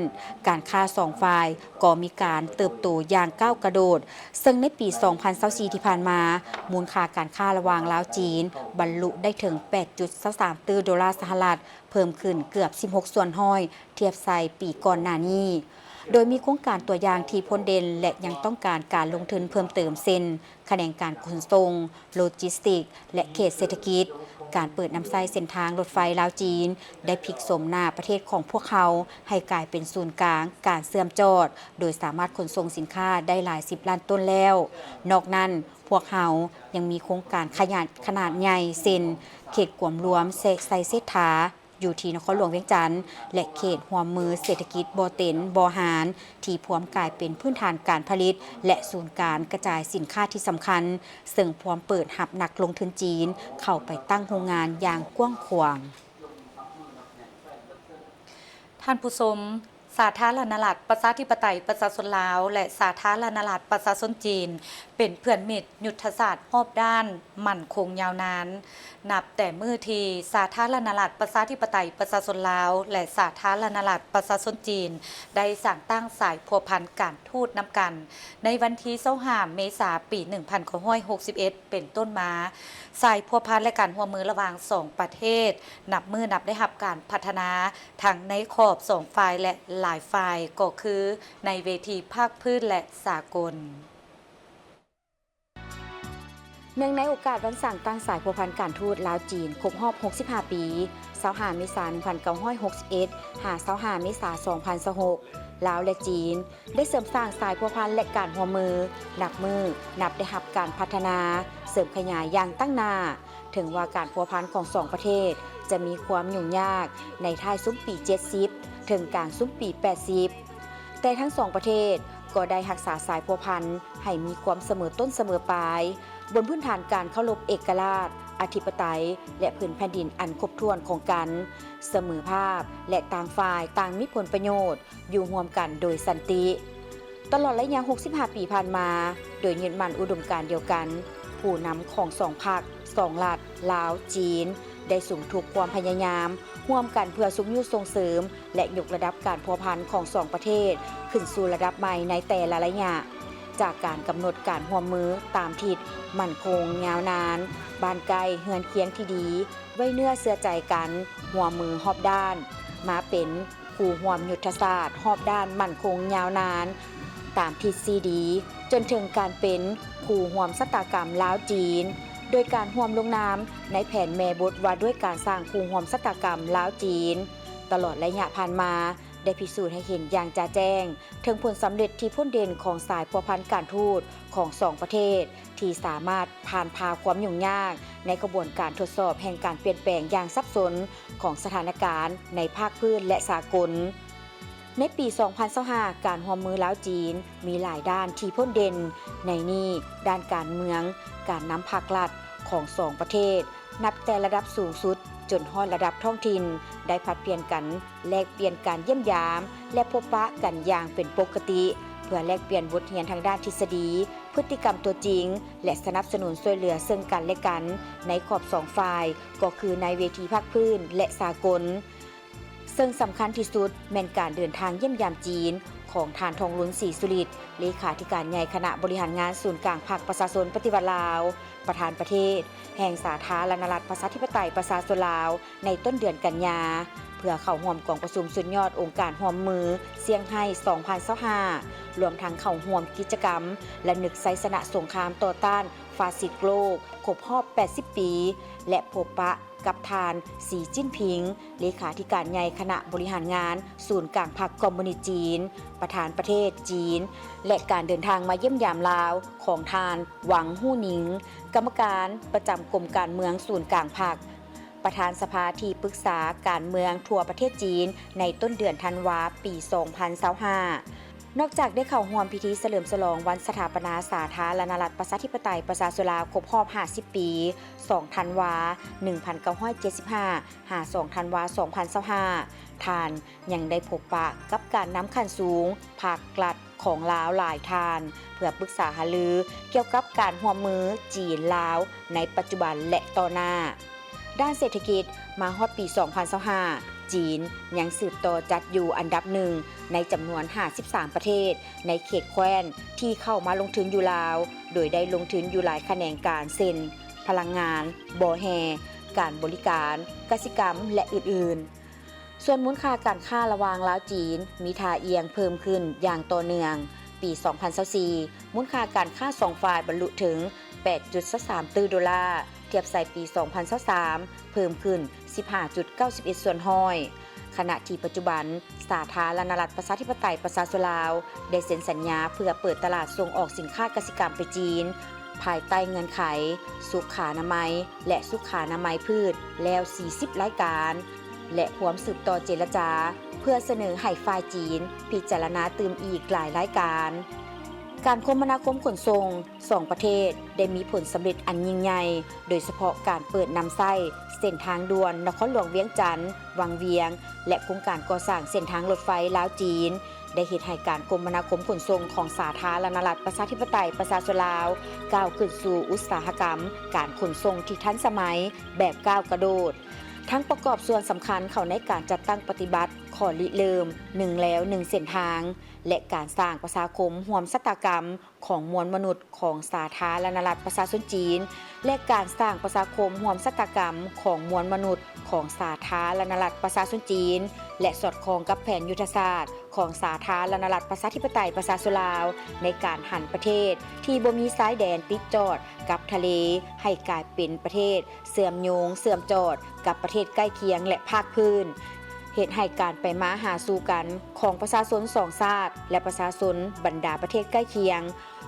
ການຄ້າສອງຝ່າຍກໍມີການເຕີບໂຕຢ່າງກ້າວກະໂດດ, ເຊິ່ງໃນປີສອງພັນຊາວສີ່ທີ່ຜ່ານມາ, ມູນຄ່າການຄ້າລະຫວ່າງລາວ-ຈີນ ບັນລຸໄດ້ເຖິງແປດຈຸດຊາວສາມຕື້ໂດລາສະຫະລັດ, ເພີ່ມຂຶ້ນເກືອບສິບຫົກສ່ວນຮ້ອຍ ທຽບໃສ່ປີກ່ອນໜ້ານີ້, ໂດຍມີໂຄງການຕົວຢ່າງທີ່ພົ້ນເດັ່ນ ແລະ ຍັງຕ້ອງການການລົງທຶນເພີ່ມເຕີມ ເຊັ່ນ ຂະແໜງການຂົນສົ່ງ, ໂລຈິສຕິກ ແລະ ເຂດເສດຖະກິດ. ການເປີດນຳໃຊ້ເສັ້ນທາງລົດໄຟລາວ-ຈີນ ໄດ້ພິກໂສມໜ້າປະເທດຂອງພວກເຮົາໃຫ້ກາຍເປັນສູນກາງການເຊື່ອມຈອດ, ໂດຍສາມາດຂົນສົ່ງສິນຄ້າໄດ້ຫຼາຍສິບລ້ານໂຕນແລ້ວ. ນອກນັ້ນ, ພວກເຮົາຍັງມີໂຄງການຂະຫຍາຍຂະໜາດໃຫຍ່ ເຊັ່ນ ເຂດກວມລວມໄຊເສດຖາ, ຢູ່ທີ່ນະຄອນຫຼວງວຽງຈັນ ແລະ ເຂດຮ່ວມມືເສດຖະກິດບໍ່ເຕັນບໍ່ຫານ ທີ່ພວມກາຍເປັນພື້ນຖານການຜະລິດ ແລະ ສູນການກະຈາຍສິນຄ້າທີ່ສຳຄັນ, ເຊິ່ງພວມເປີດຮັບນັກລົງທຶນຈີນເຂົ້າໄປຕັ້ງໂຮງງານຢ່າງກວ້າງຂວາງ. ທ່ານຜູ້ຊົມ, ສາທາລະນະລັດ ປະຊາທິປະໄຕ ປະຊາຊົນລາວ ແລະ ສາທາລະນະລັດ ປະຊາຊົນຈີນ ເປັນເພື່ອນມິດຍຸດທະສາດຮອບດ້ານ ໝັ້ນຄົງຍາວນານ. ນັບແຕ່ມື້ທີ່ສາທາລະນະລັດ ປະຊາທິປະໄຕ ປະຊາຊົນລາວ ແລະ ສາທາລະນະລັດ ປະຊາຊົນຈີນ ໄດ້ສ້າງຕັ້ງສາຍພົວພັນການທູດນຳກັນ ໃນວັນທີຊາວຫ້າ ເມສາ ປີໜຶ່ງພັນເກົ້າຮ້ອຍຫົກສິບເອັດ ເປັນຕົ້ນມາ, ສາຍພົວພັນ ແລະ ການຮ່ວມມືລະຫວ່າງສອງປະເທດ ນັບມື້ນັບໄດ້ຮັບການພັດທະນາ ທັງໃນຂອບສອງຝ່າຍ ແລະ ຫຼາຍຝ່າຍ, ກໍຄືໃນເວທີພາກພື້ນ ແລະ ສາກົນ. ເນື່ອງໃນໂອກາດວັນສ້າງຕັ້ງສາຍພົວພັນການທູດລາວ-ຈີນ ຄົບຮອບຫົກສິບຫ້າປີ, ຊາວຫ້າ ເມສາ ໜຶ່ງພັນເກົ້າຮ້ອຍຫົກສິບເອັດ ຫາ ຊາວຫ້າ ເມສາ ສອງພັນຊາວຫົກ, ລາວ ແລະ ຈີນ ໄດ້ເສີມສ້າງສາຍພົວພັນ ແລະ ການຮ່ວມມື ນັບມື້ນັບໄດ້ຮັບການພັດທະນາ, ເສີມຂະຫຍາຍຢ່າງຕັ້ງໜ້າ. ເຖິງວ່າການພົວພັນຂອງສອງປະເທດຈະມີຄວາມຫຍຸ້ງຍາກໃນທ້າຍຊຸມປີເຈັດສິບ ເຖິງກາງຊຸມປີແປດສິບ, ແຕ່ທັງສອງປະເທດກໍໄດ້ຮັກສາສາຍພົວພັນໃຫ້ມີຄວາມສະເໝີຕົ້ນສະເໝີປາຍ, ບົນພື້ນຖານການເຄົາລົບເອກະລາດ, ອະທິປະໄຕ ແລະ ພື້ນແຜ່ນດິນອັນຄົບຖ້ວນຂອງກັນ, ສະເໝີພາບ ແລະ ຕ່າງຝ່າຍຕ່າງມີຜົນປະໂຫຍດ ຢູ່ຮ່ວມກັນໂດຍສັນຕິ. ຕະຫຼອດໄລຍະຫົກສິບຫ້າປີຜ່ານມາ, ໂດຍຍຶດໝັ້ນອຸດົມການດຽວກັນ, ຜູ້ນຳຂອງສອງພັກ, ສອງລັດ, ລາວ, ຈີນ ໄດ້ສຸມທຸກຄວາມພະຍາຍາມຮ່ວມກັນເພື່ອຊຸກຍູ້ສົ່ງເສີມ ແລະ ຍົກລະດັບການພົວພັນຂອງສອງປະເທດຂຶ້ນສູ່ລະດັບໃໝ່ໃນແຕ່ລະໄລຍະ, ຈາກການກຳນົດການຮ່ວມມືຕາມທິດໝັ້ນຄົງຍາວນານ, ບ້ານໃກ້ເຮືອນຄຽງທີ່ດີ, ໄວ້ເນື້ອເຊື່ອໃຈກັນ, ຮ່ວມມືຮອບດ້ານ, ມາເປັນ ຄູ່ຮ່ວມຍຸດທະສາດຮອບດ້ານໝັ້ນຄົງຍາວນານຕາມທິດຊີ້ດີ, ຈົນເຖິງການເປັນຄູ່ຮ່ວມຊະຕາກຳລາວ-ຈີນ, ໂດຍການຮ່ວມລົງນາມໃນແຜນແມ່ບົດວ່າດ້ວຍການສ້າງຄູ່ຮ່ວມຊະຕາກຳລາວ-ຈີນ ຕະຫຼອດໄລຍະຜ່ານມາ ໄດ້ພິສູດໃຫ້ເຫັນຢ່າງຈະແຈ້ງເຖິງຜົນສຳເລັດທີ່ພົ້ນເດັ່ນຂອງສາຍພົວພັນການທູດຂອງສອງປະເທດ ທີ່ສາມາດຜ່ານຜ່າຄວາມຫຍຸ້ງຍາກໃນຂະບວນການທົດສອບແຫ່ງການປ່ຽນແປງຢ່າງສັບສົນຂອງສະຖານະການໃນພາກພື້ນ ແລະ ສາກົນ. ໃນປີສອງພັນຊາວຫ້າ ການຮ່ວມມືລາວ-ຈີນມີຫຼາຍດ້ານທີ່ພົ້ນເດັ່ນ, ໃນນີ້ດ້ານການເມືອງ, ການນຳພາກລັດຂອງສອງປະເທດ ນັບແຕ່ລະດັບສູງສຸດຈົນຮອດລະດັບທ້ອງຖິ່ນ ໄດ້ຜັດປ່ຽນກັນ ແລກປ່ຽນການຢ້ຽມຢາມ ແລະ ພົບປະກັນຢ່າງເປັນປົກກະຕິ ເພື່ອແລກປ່ຽນບົດຮຽນທາງດ້ານທິດສະດີ, ພຶດຕິກຳຕົວຈິງ ແລະ ສະໜັບສະໜູນຊ່ວຍເຫຼືອເຊິ່ງກັນ ແລະ ກັນ ໃນຂອບສອງຝ່າຍ ກໍຄືໃນເວທີພາກພື້ນ ແລະ ສາກົນ. ເຊິ່ງສຳຄັນທີ່ສຸດແມ່ນການເດີນທາງຢ້ຽມຢາມຈີນຂອງທ່ານ ທອງລຸນ ສີສຸລິດ ເລຂາທິການໃຫຍ່ຄະນະບໍລິຫານງານສູນກາງພັກປະຊາຊົນປະຕິວັດລາວ, ປະທານປະເທດແຫ່ງສາທາລະນະລັດ ປະຊາທິປະໄຕ ປະຊາຊົນລາວ ໃນຕົ້ນເດືອນກັນຍາ ເພື່ອເຂົ້າຮ່ວມກອງປະຊຸມສຸດຍອດອົງການຮ່ວມມືຊຽງໄຮ້ ສອງພັນຊາວຫ້າ ລວມທັງເຂົ້າຮ່ວມກິດຈະກຳລຳນຶກໄຊຊະນະສົງຄາມຕໍ່ຕ້ານຟາຊິດໂລກຄົບຮອບແປດສິບປີ ແລະ ພົບປະກັບທ່ານ ສີ ຈິ້ນຜິງ ເລຂາທິການໃຫຍ່ຄະນະບໍລິຫານງານສູນກາງພັກຄອມມູນິດຈີນ, ປະທານປະເທດຈີນ ແລະ ການເດີນທາງມາຢ້ຽມຢາມລາວຂອງທ່ານ ຫວັງ ຫູ່ໜິງ ກຳມະການປະຈຳກົມການເມືອງສູນກາງພັກ, ປະທານສະພາທີ່ປຶກສາການເມືອງທົ່ວປະເທດຈີນ ໃນຕົ້ນເດືອນທັນວາ ປີສອງພັນຊາວຫ້າ. ນອກຈາກໄດ້ເຂົ້າຮ່ວມພິທີສະເຫຼີມສະຫຼອງວັນສະຖາປະນາສາທາລະນະລັດ ປະຊາທິປະໄຕ ປະຊາຊົນລາວ ຄົບຮອບຫ້າສິບປີ ສອງທັນວາ ໜຶ່ງພັນເກົ້າຮ້ອຍເຈັດສິບຫ້າ ຫາ ສອງທັນວາ ສອງພັນຊາວຫ້າ ທ່ານຍັງໄດ້ພົບປະກັບການນຳຂັ້ນສູງພາກລັດຂອງລາວຫຼາຍທ່ານ ເພື່ອປຶກສາຫາລືກ່ຽວກັບການຮ່ວມມືຈີນ-ລາວໃນປັດຈຸບັນ ແລະ ຕໍ່ໜ້າ. ດ້ານເສດຖະກິດ, ມາຮອດປີສອງພັນຊາວຫ້າ ຈີນຍັງສືບຕໍ່ຈັດຢູ່ອັນດັບໜຶ່ງໃນຈຳນວນຫ້າສິບສາມປະເທດໃນເຂດແຄວ້ນທີ່ເຂົ້າມາລົງທຶນຢູ່ລາວ, ໂດຍໄດ້ລົງທຶນຢູ່ຫຼາຍຂະແໜງການ ເຊັ່ນ ພະລັງງານ, ບໍ່ແຮ່, ການບໍລິການ, ກະສິກຳ ແລະ ອື່ນໆ. ສ່ວນມູນຄ່າການຄ້າລະຫວ່າງລາວ-ຈີນ ມີທ່າອ່ຽງເພີ່ມຂຶ້ນຢ່າງຕໍ່ເນື່ອງ. ປີສອງພັນຊາວສີ່ ມູນຄ່າການຄ້າສອງຝ່າຍບັນລຸເຖິງແປດຈຸດຊາວສາມຕື້ໂດລາ, ທຽບໃສ່ປີສອງພັນຊາວສາມ ເພີ່ມຂຶ້ນສິບຫ້າຈຸດເກົ້າສິບເອັດສ່ວນຮ້ອຍ, ຂະນະທີ່ປັດຈຸບັນ ສາທາລະນະລັດ ປະຊາທິປະໄຕ ປະຊາຊົນລາວ ໄດ້ເຊັນສັນຍາເພື່ອເປີດຕະຫຼາດສົ່ງອອກສິນຄ້າກະສິກຳໄປຈີນ ພາຍໃຕ້ເງື່ອນໄຂສຸຂານະໄມ ແລະ ສຸຂານະໄມພືດແລ້ວສີ່ສິບລາຍການ. ແລະ ພວມສືບຕໍ່ເຈລະຈາ ເພື່ອສະເໜີໃຫ້ຝ່າຍຈີນພິຈາລະນາຕື່ມອີກຫຼາຍລາຍການ. ການຄົມມະນາຄົມຂົນສົ່ງສອງປະເທດໄດ້ມີຜົນສຳເລັດອັນຍິ່ງໃຫຍ່, ໂດຍສະເພາະການເປີດນຳໃຊ້ເສັ້ນທາງດ່ວນນະຄອນຫຼວງວຽງຈັນ ວັງວຽງ ແລະ ໂຄງການກໍ່ສ້າງເສັ້ນທາງລົດໄຟລາວ-ຈີນ ໄດ້ເຮັດໃຫ້ການຄົມມະນາຄົມຂົນສົ່ງຂອງສາທາລະນະລັດ ປະຊາທິປະໄຕ ປະຊາຊົນລາວ ກ້າວຂຶ້ນສູ່ອຸດສາຫະກຳການຂົນສົ່ງທີ່ທັນສະໄໝແບບກ້າວກະໂດດ. ທັງປະກອບສ່ວນສຳຄັນເຂົ້າໃນການຈັດຕັ້ງປະຕິບັດຂໍ້ລິເລີ່ມໜຶ່ງແລວໜຶ່ງເສັ້ນທາງ ແລະ ການສ້າງປະຊາຄົມຮ່ວມຊະຕາກຳຂອງມວນມະນຸດຂອງສາທາລະນະລັດປະຊາຊົນຈີນ ແລະ ການສ້າງປະຊາຄົມຮ່ວມຊະຕາກຳຂອງມວນມະນຸດຂອງສາທາລະນະລັດປະຊາຊົນຈີນ ແລະ ສອດຄ່ອງກັບແຜນຍຸດທະສາດຂອງສາທາລະນະລັດປະຊາທິປະໄຕປະຊາຊົນລາວ ໃນການຫັນປະເທດທີ່ບໍ່ມີຊາຍແດນຕິດຈອດກັບທະເລ ໃຫ້ກາຍເປັນປະເທດເຊື່ອມໂຍງເຊື່ອມຈອດກັບປະເທດໃກ້ຄຽງ ແລະ ພາກພື້ນ, ເຮັດໃຫ້ການໄປມາຫາສູ່ກັນຂອງປະຊາຊົນສອງຊາດ ແລະ ປະຊາຊົນບັນດາປະເທດໃກ້ຄຽງ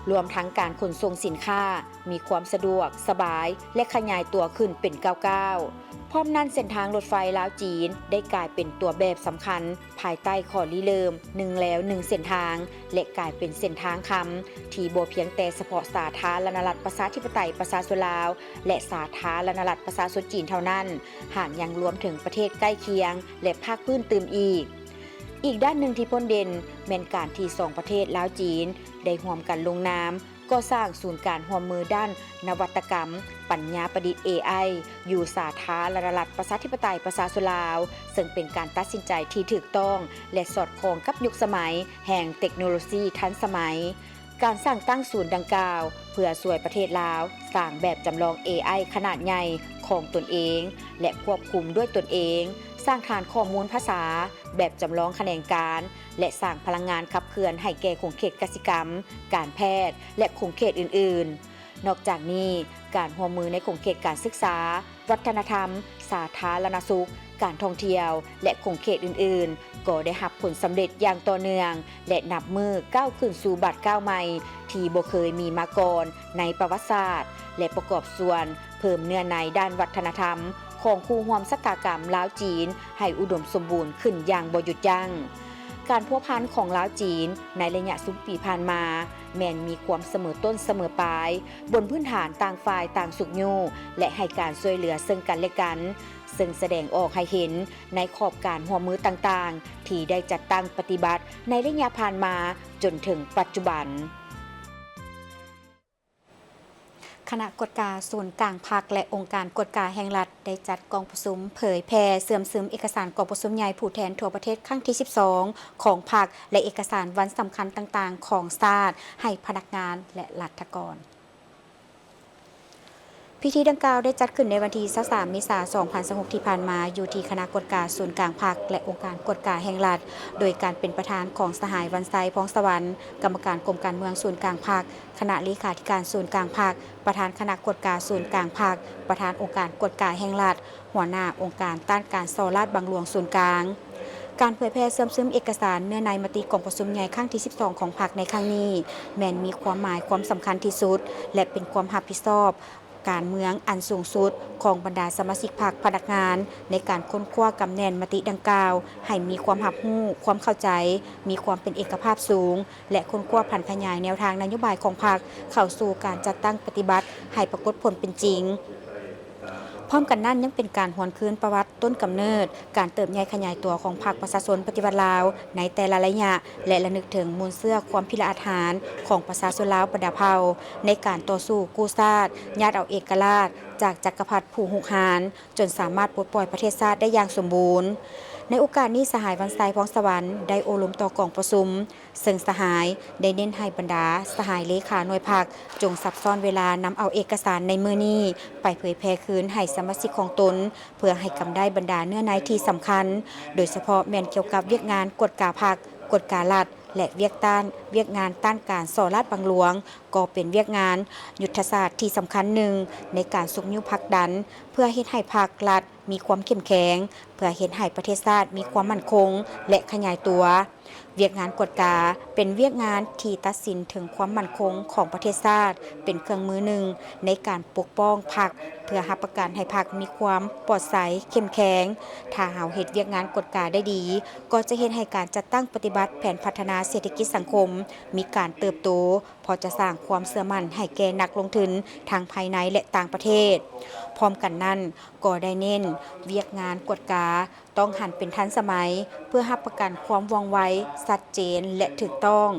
ລວມທັງການຂົນສົ່ງສິນຄ້າມີຄວາມສະດວກສະບາຍ ແລະ ຂະຫຍາຍຕົວຂຶ້ນເປັນກ້າວໆ. ພ້ອມນັ້ນ, ເສັ້ນທາງລົດໄຟລາວ-ຈີນ ໄດ້ກາຍເປັນຕົວແບບສຳຄັນພາຍໃຕ້ຂໍ້ລິເລີ່ມໜຶ່ງແລວໜຶ່ງເສັ້ນທາງ ແລະ ກາຍເປັນເສັ້ນທາງຄຳ ທີ່ບໍ່ພຽງແຕ່ສະເພາະສາທາລະນະລັດປະຊາທິປະໄຕປະຊາຊົນລາວ ແລະ ສາທາລະນະລັດປະຊາຊົນຈີນເທົ່ານັ້ນ, ຫາກຍັງລວມເຖິງປະເທດໃກ້ຄຽງ ແລະ ພາກພື້ນຕື່ມອີກ. ອີກດ້ານໜຶ່ງທີ່ພົ້ນເດັ່ນແມ່ນການທີ່ສອງປະເທດລາວ-ຈີນ ໄດ້ຮ່ວມກັນລົງນາມ ກໍ່ສ້າງສູນການຮ່ວມມືດ້ານນະວັດຕະກຳປັນຍາປະດິດ ເອໄອ ຢູ່ສາທາລະນະລັດປະຊາທິປະໄຕປະຊາຊົນລາວ, ເຊິ່ງເປັນການຕັດສິນໃຈທີ່ຖືກຕ້ອງ ແລະ ສອດຄ່ອງກັບຍຸກສະໄໝແຫ່ງເຕັກໂນໂລຊີທັນສະໄໝ. ການສ້າງຕັ້ງສູນດັ່ງກ່າວ ເພື່ອຊ່ວຍປະເທດລາວສ້າງແບບຈຳລອງ ເອໄອ ຂະໜາດໃຫຍ່ຂອງຕົນເອງ ແລະ ຄວບຄຸມດ້ວຍຕົນເອງ, ສ້າງຖານຂໍ້ມູນພາສາແບບຈຳລອງຂະແໜງການ ແລະ ສ້າງພະລັງງານຂັບເຄື່ອນໃຫ້ແກ່ຂົງເຂດກະສິກຳ, ການແພດ ແລະ ຂົງເຂດອື່ນໆ. ນອກຈາກນີ້, ການຮ່ວມມືໃນຂົງເຂດການສຶກສາ, ວັດທະນະທຳ, ສາທາລະນະສຸກ, ການທ່ອງທ່ຽວ ແລະ ຂົງເຂດອື່ນໆ ກໍໄດ້ຮັບຜົນສຳເລັດຢ່າງຕໍ່ເນື່ອງ ແລະ ນັບມື້ກ້າວຂຶ້ນສູ່ບາດກ້າວໃໝ່ທີ່ບໍ່ເຄີຍມີມາກ່ອນໃນປະຫວັດສາດ ແລະ ປະກອບສ່ວນເພີ່ມເນື້ອໃນດ້ານວັດທະນະທຳຂອງຄູ່ຮ່ວມຊະຕາກຳລາວ-ຈີນ ໃຫ້ອຸດົມສົມບູນຂຶ້ນຢ່າງບໍ່ຢຸດຢັ້ງ. ການພົວພັນຂອງລາວ-ຈີນໃນໄລຍະສິບປີຜ່ານມາ ແມ່ນມີຄວາມສະເໝີຕົ້ນສະເໝີປາຍ ບົນພື້ນຖານຕ່າງຝ່າຍຕ່າງຊຸກຍູ້ ແລະ ໃຫ້ການຊ່ວຍເຫຼືອເຊິ່ງກັນແລະກັນ, ເຊິ່ງສະແດງອອກໃຫ້ເຫັນໃນຂອບການຮ່ວມມືຕ່າງໆ ທີ່ໄດ້ຈັດຕັ້ງປະຕິບັດໃນໄລຍະຜ່ານມາຈົນເຖິງປັດຈຸບັນ. ຄະນະກວດກາສູນກາງພັກ ແລະ ອົງການກວດກາແຫ່ງລັດ ໄດ້ຈັດກອງປະຊຸມເຜີຍແຜ່ເຊື່ອມຊຶມເອກະສານກອງປະຊຸມໃຫຍ່ຜູ້ແທນທົ່ວປະເທດຄັ້ງທີສິບສອງຂອງພັກ ແລະ ເອກະສານວັນສຳຄັນຕ່າງໆຂອງຊາດໃຫ້ພະນັກງານ ແລະ ລັດຖະກອນ. ພິທີດັ່ງກ່າວໄດ້ຈັດຂຶ້ນໃນວັນທີຊາວສາມ ເມສາ ສອງພັນຊາວຫົກ ທີ່ຜ່ານມາ ຢູ່ທີ່ຄະນະກວດກາສູນກາງພັກ ແລະ ອົງການກວດກາແຫ່ງລັດ ໂດຍການເປັນປະທານຂອງສະຫາຍ ວັນໄຊ ພອງສະຫວັນ ກຳມະການກົມການເມືອງສູນກາງພັກ, ຄະນະເລຂາທິການສູນກາງພັກ, ປະທານຄະນະກວດກາສູນກາງພັກ, ປະທານອົງການກວດກາແຫ່ງລັດ, ຫົວໜ້າອົງການຕ້ານການສໍ້ລາດບັງຫຼວງສູນກາງ. ການເຜີຍແຜ່ເຊື່ອມຊຶມເອກະສານເນື້ອໃນມະຕິກອງປະຊຸມໃຫຍ່ຄັ້ງທີສິບສອງຂອງພັກໃນຄັ້ງນີ້ ແມ່ນມີຄວາມໝາຍຄວາມສຳຄັນທີ່ສຸດ ແລະ ເປັນຄວາມຮັບຜິດຊອບການເມືອງອັນສູງສຸດຂອງບັນດາສະມາຊິກພັກ, ພະນັກງານ ໃນການຄົ້ນຄວ້າກຳແໜ້ນມະຕິດັ່ງກ່າວ ໃຫ້ມີຄວາມຮັບຮູ້, ຄວາມເຂົ້າໃຈ, ມີຄວາມເປັນເອກະພາບສູງ ແລະ ຄົ້ນຄວ້າຜັນຂະຫຍາຍແນວທາງນະໂຍບາຍຂອງພັກເຂົ້າສູ່ການຈັດຕັ້ງປະຕິບັດໃຫ້ປາກົດຜົນເປັນຈິງ. ພ້ອມກັນນັ້ນ ຍັງເປັນການຫວນຄືນປະຫວັດຕົ້ນກຳເນີດ, ການເຕີບໃຫຍ່ຂະຫຍາຍຕົວຂອງພັກປະຊາຊົນປະຕິວັດລາວໃນແຕ່ລະໄລຍະ ແລະ ລະນຶກເຖິງມູນເຊື້ອຄວາມພິລະອາດຫານຂອງປະຊາຊົນລາວບັນດາເຜົ່າ ໃນການຕໍ່ສູ້ກູ້ຊາດ, ຍາດເອົາເອກະລາດຈາກຈັກກະພັດຜູ້ຮຸກຮານ, ຈົນສາມາດປົດປ່ອຍປະເທດຊາດໄດ້ຢ່າງສົມບູນ. ໃນໂອກາດນີ້, ສະຫາຍ ວັນໄຊ ພອງສະຫວັນ ໄດ້ໂອ້ລົມຕໍ່ກອງປະຊຸມ, ເຊິ່ງສະຫາຍໄດ້ເນັ້ນໃຫ້ບັນດາສະຫາຍເລຂາໜ່ວຍພັກ ຈົ່ງຊັບຊ້ອນເວລານຳເອົາເອກະສານໃນມື້ນີ້ໄປເຜີຍແຜ່ຄືນໃຫ້ສະມາຊິກຂອງຕົນ ເພື່ອໃຫ້ກຳໄດ້ບັນດາເນື້ອໃນທີ່ສຳຄັນ, ໂດຍສະເພາະແມ່ນກ່ຽວກັບວຽກງານກວດກາພັກ, ກວດກາລັດ ແລະ ວຽກຕ້ານ, ວຽກງານຕ້ານການສໍ້ລາດບັງຫຼວງ ກໍເປັນວຽກງານຍຸດທະສາດທີ່ສຳຄັນໜຶ່ງໃນການຊຸກຍູ້ຜັກດັນ ເພື່ອເຮັດໃຫ້ພັກລັດມີຄວາມເຂັ້ມແຂງ, ເພື່ອເຮັດໃຫ້ປະເທດຊາດມີຄວາມໝັ້ນຄົງ ແລະ ຂະຫຍາຍຕົວ. ວຽກງານກວດກາເປັນວຽກງານທີ່ຕັດສິນເຖິງຄວາມໝັ້ນຄົງຂອງປະເທດຊາດ, ເປັນເຄື່ອງມືໜຶ່ງໃນການປົກປ້ອງພັກ ເພື່ອຮັບປະກັນໃຫ້ພັກມີຄວາມປອດໃສ, ເຂັ້ມແຂງ. ຖ້າເຮົາເຮັດວຽກງານກວດກາໄດ້ດີ, ກໍຈະເຮັດໃຫ້ການຈັດຕັ້ງປະຕິບັດແຜນພັດທະນາເສດຖະກິດສັງຄົມມີການເຕີບໂຕ, ເພາະຈະສ້າງຄວາມເຊື່ອໝັ້ນໃຫ້ແກ່ນັກລົງທຶນທັງພາຍໃນ ແລະ ຕ່າງປະເທດ. ພ້ອມກັນນັ້ນ, ກໍໄດ້ເນັ້ນວຽກງານກວດກາ ຕ້ອງຫັນເປັນທັນສະໄໝ ເພື່ອຮັບປະກັນຄວາມວ່ອງໄວ, ຊັດເຈນ ແລະ ຖືກຕ້ອງ.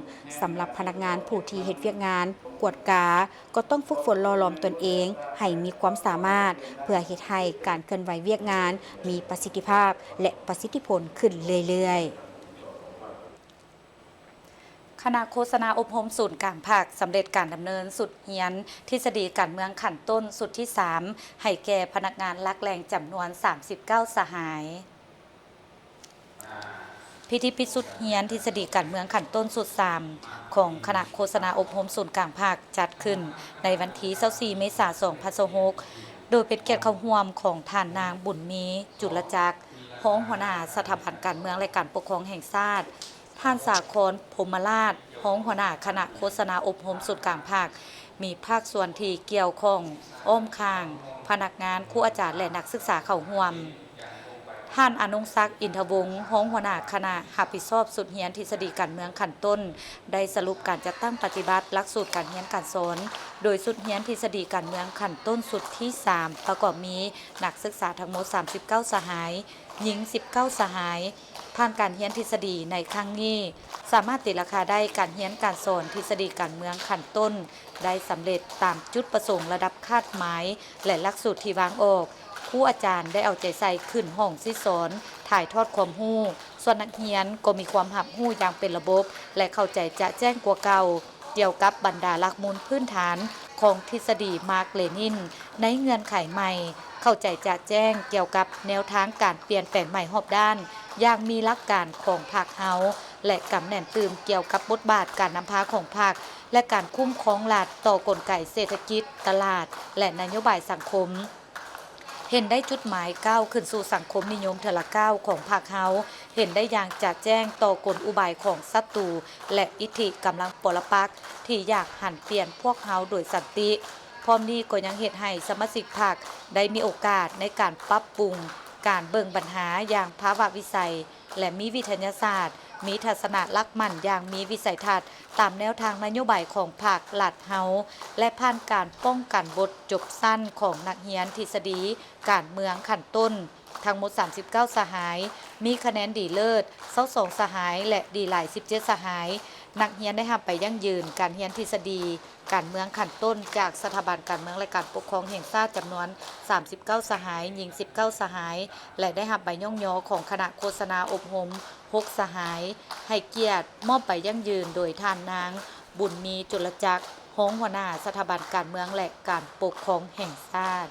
ສຳລັບພະນັກງານຜູ້ທີ່ເຮັດວຽກງານກວດກາ ກໍຕ້ອງຝຶກຝົນຫຼໍ່ຫຼອມຕົນເອງໃຫ້ມີຄວາມສາມາດ ເພື່ອເຮັດໃຫ້ການເຄື່ອນໄຫວວຽກງານມີປະສິດທິພາບ ແລະ ປະສິດທິຜົນຂຶ້ນເລື້ອຍໆ. ຄະນະໂຄສະນາອົບຮົມສູນກາງພັກ ສຳເລັດການດຳເນີນຊຸດຮຽນທິດສະດີການເມືອງຂັ້ນຕົ້ນຊຸດທີສາມ ໃຫ້ແກ່ພະນັກງານຫຼັກແຫຼ່ງຈຳນວນສາມສິບເກົ້າສະຫາຍ. ພິທີປິດຊຸດຮຽນທິດສະດີການເມືອງຂັ້ນຕົ້ນຊຸດສາມ ຂອງຄະນະໂຄສະນາອົບຮົມສູນກາງພັກ ຈັດຂຶ້ນໃນວັນທີຊາວສີ່ເມສາສອງພັນຊາວຫົກ ໂດຍເປັນກຽດເຂົ້າຮ່ວມຂອງທ່ານນາງ ບຸນມີ ຈຸລະຈັກ ຮອງຫົວໜ້າສະຖາບັນການເມືອງ ແລະ ການປົກຄອງແຫ່ງຊາດ, ທ່ານ ສາຄອນ ພົມມະລາດ ຮອງຫົວໜ້າຄະນະໂຄສະນາອົບຮົມສູນກາງພັກ, ມີພາກສ່ວນທີ່ກ່ຽວຂ້ອງອ້ອມຂ້າງ, ພະນັກງານ, ຄູອາຈານ ແລະ ນັກສຶກສາເຂົ້າຮ່ວມ. ທ່ານ ອານົງສັກ ອິນທະວົງ ຮອງຫົວໜ້າຄະນະຮັບຜິດຊອບຊຸດຮຽນທິດສະດີການເມືອງຂັ້ນຕົ້ນ ໄດ້ສະຫຼຸບການຈັດຕັ້ງປະຕິບັດຫຼັກສູດການຮຽນການສອນ ໂດຍຊຸດຮຽນທິດສະດີການເມືອງຂັ້ນຕົ້ນຊຸດທີສາມ ປະກອບມີນັກສຶກສາທັງໝົດສາມສິບເກົ້າສະຫາຍ, ຍິງສິບເກົ້າສະຫາຍ. ຜ່ານການຮຽນທິດສະດີໃນຄັ້ງນີ້, ສາມາດຕີລາຄາໄດ້ການຮຽນການສອນທິດສະດີການເມືອງຂັ້ນຕົ້ນໄດ້ສຳເລັດຕາມຈຸດປະສົງລະດັບຄາດໝາຍ ແລະ ຫຼັກສູດທີ່ວາງອອກ. ຄູອາຈານໄດ້ເອົາໃຈໃສ່ຂຶ້ນຫ້ອງສິດສອນ, ຖ່າຍທອດຄວາມຮູ້, ສ່ວນນັກຮຽນກໍມີຄວາມຮັບຮູ້ຢ່າງເປັນລະບົບ ແລະ ເຂົ້າໃຈຈະແຈ້ງກວ່າເກົ່າ ກ່ຽວກັບບັນດາຫຼັກມູນພື້ນຖານຂອງທິດສະດີມາກເລນິນ ໃນເງື່ອນໄຂໃໝ່, ເຂົ້າໃຈຈະແຈ້ງກ່ຽວກັບແນວທາງການປ່ຽນແປງໃໝ່ຮອບດ້ານຢ່າງມີຫຼັກການຂອງພັກເຮົາ ແລະ ກຳແໜ້ນຕື່ມກ່ຽວກັບບົດບາດການນຳພາຂອງພັກ ແລະ ການຄຸ້ມຄອງລັດຕໍ່ກົນໄກເສດຖະກິດ, ຕະຫຼາດ ແລະ ນະໂຍບາຍສັງຄົມ. ເຫັນໄດ້ຈຸດໝາຍກ້າວຂຶ້ນສູ່ສັງຄົມນິຍົມເທື່ອລະກ້າວຂອງພັກເຮົາ, ເຫັນໄດ້ຢ່າງຈະແຈ້ງຕໍ່ກົນອຸບາຍຂອງສັດຕູ ແລະ ອິດທິກຳລັງປໍລະປັກທີ່ຢາກຫັນປ່ຽນພວກເຮົາໂດຍສັນຕິ. ພ້ອມນີ້ກໍຍັງເຮັດໃຫ້ສະມາຊິກພັກໄດ້ມີໂອກາດໃນການປັບປຸງການເບິ່ງບັນຫາຢ່າງພາວະວິໄສ ແລະ ມີວິທະຍາສາດ, ມີທັດສະນະຫຼັກໝັ້ນຢ່າງມີວິໄສທັດຕາມແນວທາງນະໂຍບາຍຂອງພັກລັດເຮົາ ແລະ ຜ່ານການປ້ອງກັນບົດຈົບຊັ້ນຂອງນັກຮຽນທິດສະດີການເມືອງຂັ້ນຕົ້ນ ທັງໝົດສາມສິບເກົ້າສະຫາຍ, ມີຄະແນນດີເລີດຊາວສອງສະຫາຍ ແລະ ດີຫຼາຍສິບເຈັດສະຫາຍ. ນັກຮຽນໄດ້ຮັບໃບຢັ້ງຢືນການຮຽນທິດສະດີ ການເມືອງຂັ້ນຕົ້ນຈາກສະຖາບັນການເມືອງ ແລະ ການປົກຄອງແຫ່ງຊາດ ຈຳນວນສາມສິບເກົ້າສະຫາຍ, ຍິງສິບເກົ້າສະຫາຍ ແລະ ໄດ້ຮັບໃບຍ້ອງຍໍຂອງຄະນະໂຄສະນາອົບຮົມຫົກສະຫາຍ. ໃຫ້ກຽດມອບໃບຢັ້ງຢືນໂດຍທ່ານນາງ ບຸນມີ ຈຸລະຈັກ ຮອງຫົວໜ້າສະຖາບັນການເມືອງ ແລະ ການປົກຄອງແຫ່ງຊາດ.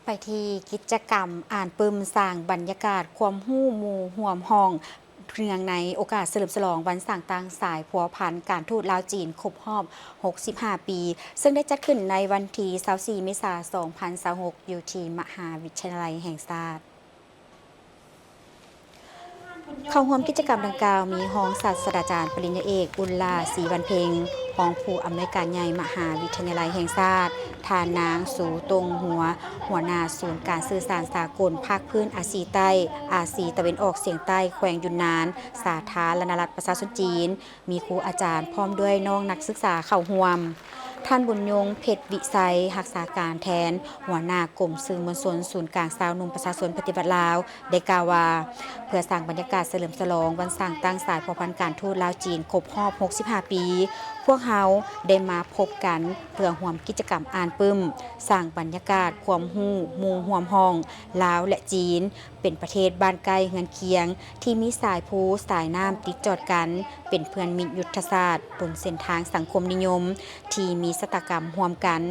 ໄປທີ່ກິດຈະກຳອ່ານປຶ້ມ ສ້າງບັນຍາກາດຄວາມຮູ້ໝູ່ຮ່ວມຫ້ອງ ເນື່ອງໃນໂອກາດສະເຫຼີມສະຫຼອງວັນສ້າງຕັ້ງສາຍພົວພັນການທູດລາວ-ຈີນ ຄົບຮອບຫົກສິບຫ້າປີ ເຊິ່ງໄດ້ຈັດຂຶ້ນໃນວັນທີຊາວສີ່ເມສາສອງພັນຊາວຫົກ ຢູ່ທີ່ມະຫາວິທະຍາໄລແຫ່ງຊາດ. ເຂົ້າຮ່ວມກິດຈະກຳດັ່ງກ່າວມີຮອງສາດສະດາຈານປະລິນຍາເອກ ອຸນລາ ສີວັນເພັງ ຮອງຜູ້ອຳນວຍການໃຫຍ່ມະຫາວິທະຍາໄລແຫ່ງຊາດ, ທ່ານນາງ ສູຕົງຫົວ ຫົວໜ້າສູນການສື່ສານສາກົນພາກພື້ນອາຊີໃຕ້, ອາຊີຕາເວັນອອກສຽງໃຕ້ ແຂວງຢຸນນານ, ສາທາລະນະລັດປະຊາຊົນຈີນ, ມີຄູອາຈານພ້ອມດ້ວຍນ້ອງນັກສຶກສາເຂົ້າຮ່ວມ. ທ່ານ ບຸນຍົງ ເພັດວິໄຊ ຮັກສາການແທນຫົວໜ້າກົມສື່ມວນຊົນ ສູນກາງຊາວໜຸ່ມປະຊາຊົນປະຕິວັດລາວ ໄດ້ກ່າວວ່າ ເພື່ອສ້າງບັນຍາກາດສະເຫຼີມສະຫຼອງວັນສ້າງຕັ້ງສາຍພົວພັນການທູດລາວ-ຈີນ ຄົບຮອບຫົກສິບຫ້າປີ, ພວກເຮົາໄດ້ມາພົບກັນເພື່ອຮ່ວມກິດຈະກຳອ່ານປຶ້ມ, ສ້າງບັນຍາກາດຄວາມຮູ້ໝູ່ຮ່ວມຫ້ອງ ລາວ ແລະ ຈີນ ເປັນປະເທດບ້ານໃກ້ເຮືອນຄຽງ ທີ່ມີສາຍພູສາຍນ້ຳຕິດຈອດກັນ, ເປັນເພື່ອນມິດຍຸດທະສາດ ບົນເສັ້ນທາງສັງຄົມນິຍົມ ທີ່ມີຊະຕາກຳຮ່ວມກັນ.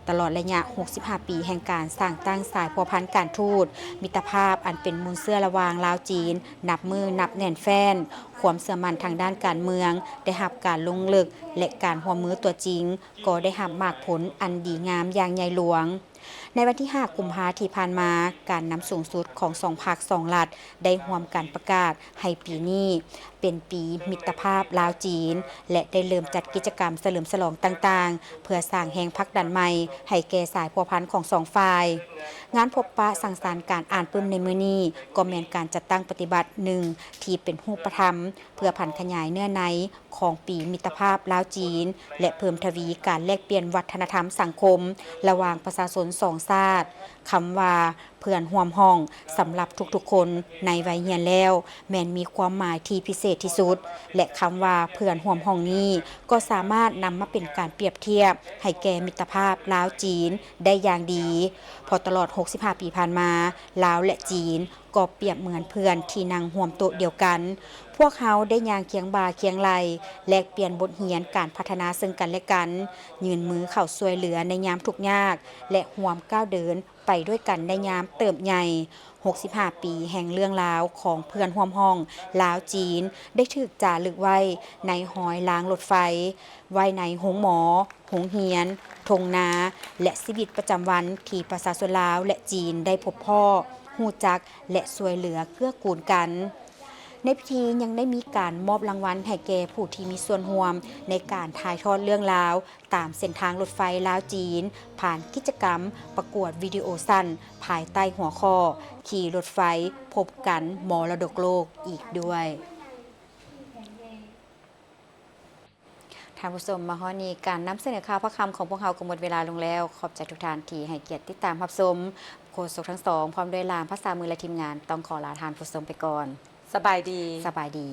ຕະຫຼອດໄລຍະຫົກສິບຫ້າປີແຫ່ງການສ້າງຕັ້ງສາຍພົວພັນການທູດ, ມິດຕະພາບອັນເປັນມູນເຊື້ອລະຫວ່າງລາວ-ຈີນ ນັບມື້ນັບແໜ້ນແຟ້ນ, ຄວາມເຊື່ອໝັ້ນທາງດ້ານການເມືອງໄດ້ຮັບການລົງເລິກ ແລະ ການຮ່ວມມືຕົວຈິງກໍໄດ້ຮັບໝາກຜົນອັນດີງາມຢ່າງໃຫຍ່ຫຼວງ. ໃນວັນທີຫ້າ ກຸມພາທີ່ຜ່ານມາ, ການນຳສູງສຸດຂອງສອງພັກສອງລັດ ໄດ້ຮ່ວມກັນປະກາດໃຫ້ປີນີ້ເປັນປີມິດຕະພາບລາວ-ຈີນ ແລະ ໄດ້ເລີ່ມຈັດກິດຈະກຳສະເຫຼີມສະຫຼອງຕ່າງໆ ເພື່ອສ້າງແຮງຜັກດັນໃໝ່ໃຫ້ແກ່ສາຍພົວພັນຂອງສອງຝ່າຍ. ງານພົບປະສັງສັນການອ່ານປຶ້ມໃນມື້ນີ້ ກໍແມ່ນການຈັດຕັ້ງປະຕິບັດໜຶ່ງທີ່ເປັນຮູບປະທຳ ເພື່ອຜັນຂະຫຍາຍເນື້ອໃນຂອງປີມິດຕະພາບລາວ-ຈີນ ແລະ ເພີ່ມທະວີການແລກປ່ຽນວັດທະນະທຳສັງຄົມລະຫວ່າງປະຊາຊົນສອງຊາດ. ຄຳວ່າເພື່ອນຮ່ວມຫ້ອງ ສຳລັບທຸກໆຄົນໃນໄວຮຽນແລ້ວ ແມ່ນມີຄວາມໝາຍທີ່ພິເສດທີ່ສຸດ ແລະ ຄຳວ່າເພື່ອນຮ່ວມຫ້ອງນີ້ ກໍສາມາດນຳມາເປັນການປຽບທຽບໃຫ້ແກ່ມິດຕະພາບລາວ-ຈີນໄດ້ຢ່າງດີ ເພາະຕະຫຼອດຫົກສິບຫ້າປີຜ່ານມາ, ລາວ ແລະ ຈີນ ກໍປຽບເໝືອນເພື່ອນທີ່ນັ່ງຮ່ວມໂຕະດຽວກັນ. ພວກເຮົາໄດ້ຍ່າງຄຽງບ່າຄຽງໄຫຼ່, ແລກປ່ຽນບົດຮຽນການພັດທະນາເຊິ່ງກັນແລະກັນ, ຍື່ນມືເຂົ້າຊ່ວຍເຫຼືອໃນຍາມທຸກຍາກ ແລະ ຮ່ວມກ້າວເດີນໄປດ້ວຍກັນໃນຍາມເຕີບໃຫຍ່. ຫົກສິບຫ້າປີແຫ່ງເລື່ອງລາວຂອງເພື່ອນຮ່ວມຫ້ອງລາວ-ຈີນ ໄດ້ຖືກຈາລຶກໄວ້ໃນຮອຍລາງລົດໄຟ, ໄວ້ໃນໂຮງໝໍ, ໂຮງຮຽນ, ທົ່ງນາ ແລະ ຊີວິດປະຈຳວັນທີ່ປະຊາຊົນລາວ ແລະ ຈີນໄດ້ພົບພໍ້, ຮູ້ຈັກ ແລະ ຊ່ວຍເຫຼືອເກື້ອກູນກັນ. ໃນພິທີຍັງໄດ້ມີການມອບລາງວັນໃຫ້ແກ່ຜູ້ທີ່ມີສ່ວນຮ່ວມໃນການຖ່າຍທອດເລື່ອງລາວຕາມເສັ້ນທາງລົດໄຟລາວ-ຈີນ ຜ່ານກິດຈະກຳປະກວດວິດີໂອສັ້ນ ພາຍໃຕ້ຫົວຂໍ້ ຂີ່ລົດໄຟພົບກັນມໍລະດົກໂລກ ອີກດ້ວຍ. ທ່ານຜູ້ຊົມ, ມາຮອດນີ້ ການນຳສະເໜີຂ່າວພາກຄ່ຳຂອງພວກເຮົາກໍໝົດເວລາລົງແລ້ວ. ຂອບໃຈທຸກທ່ານທີ່ໃຫ້ກຽດຕິດຕາມຮັບຊົມ. ໂຄສົກທັງສອງ ພ້ອມດ້ວຍຫຼານພາສາມື ແລະ ທີມງານ ຕ້ອງຂໍລາທ່ານຜູ້ຊົມໄປກ່ອນ. ສະບາຍດີ. ສະບາຍດີ.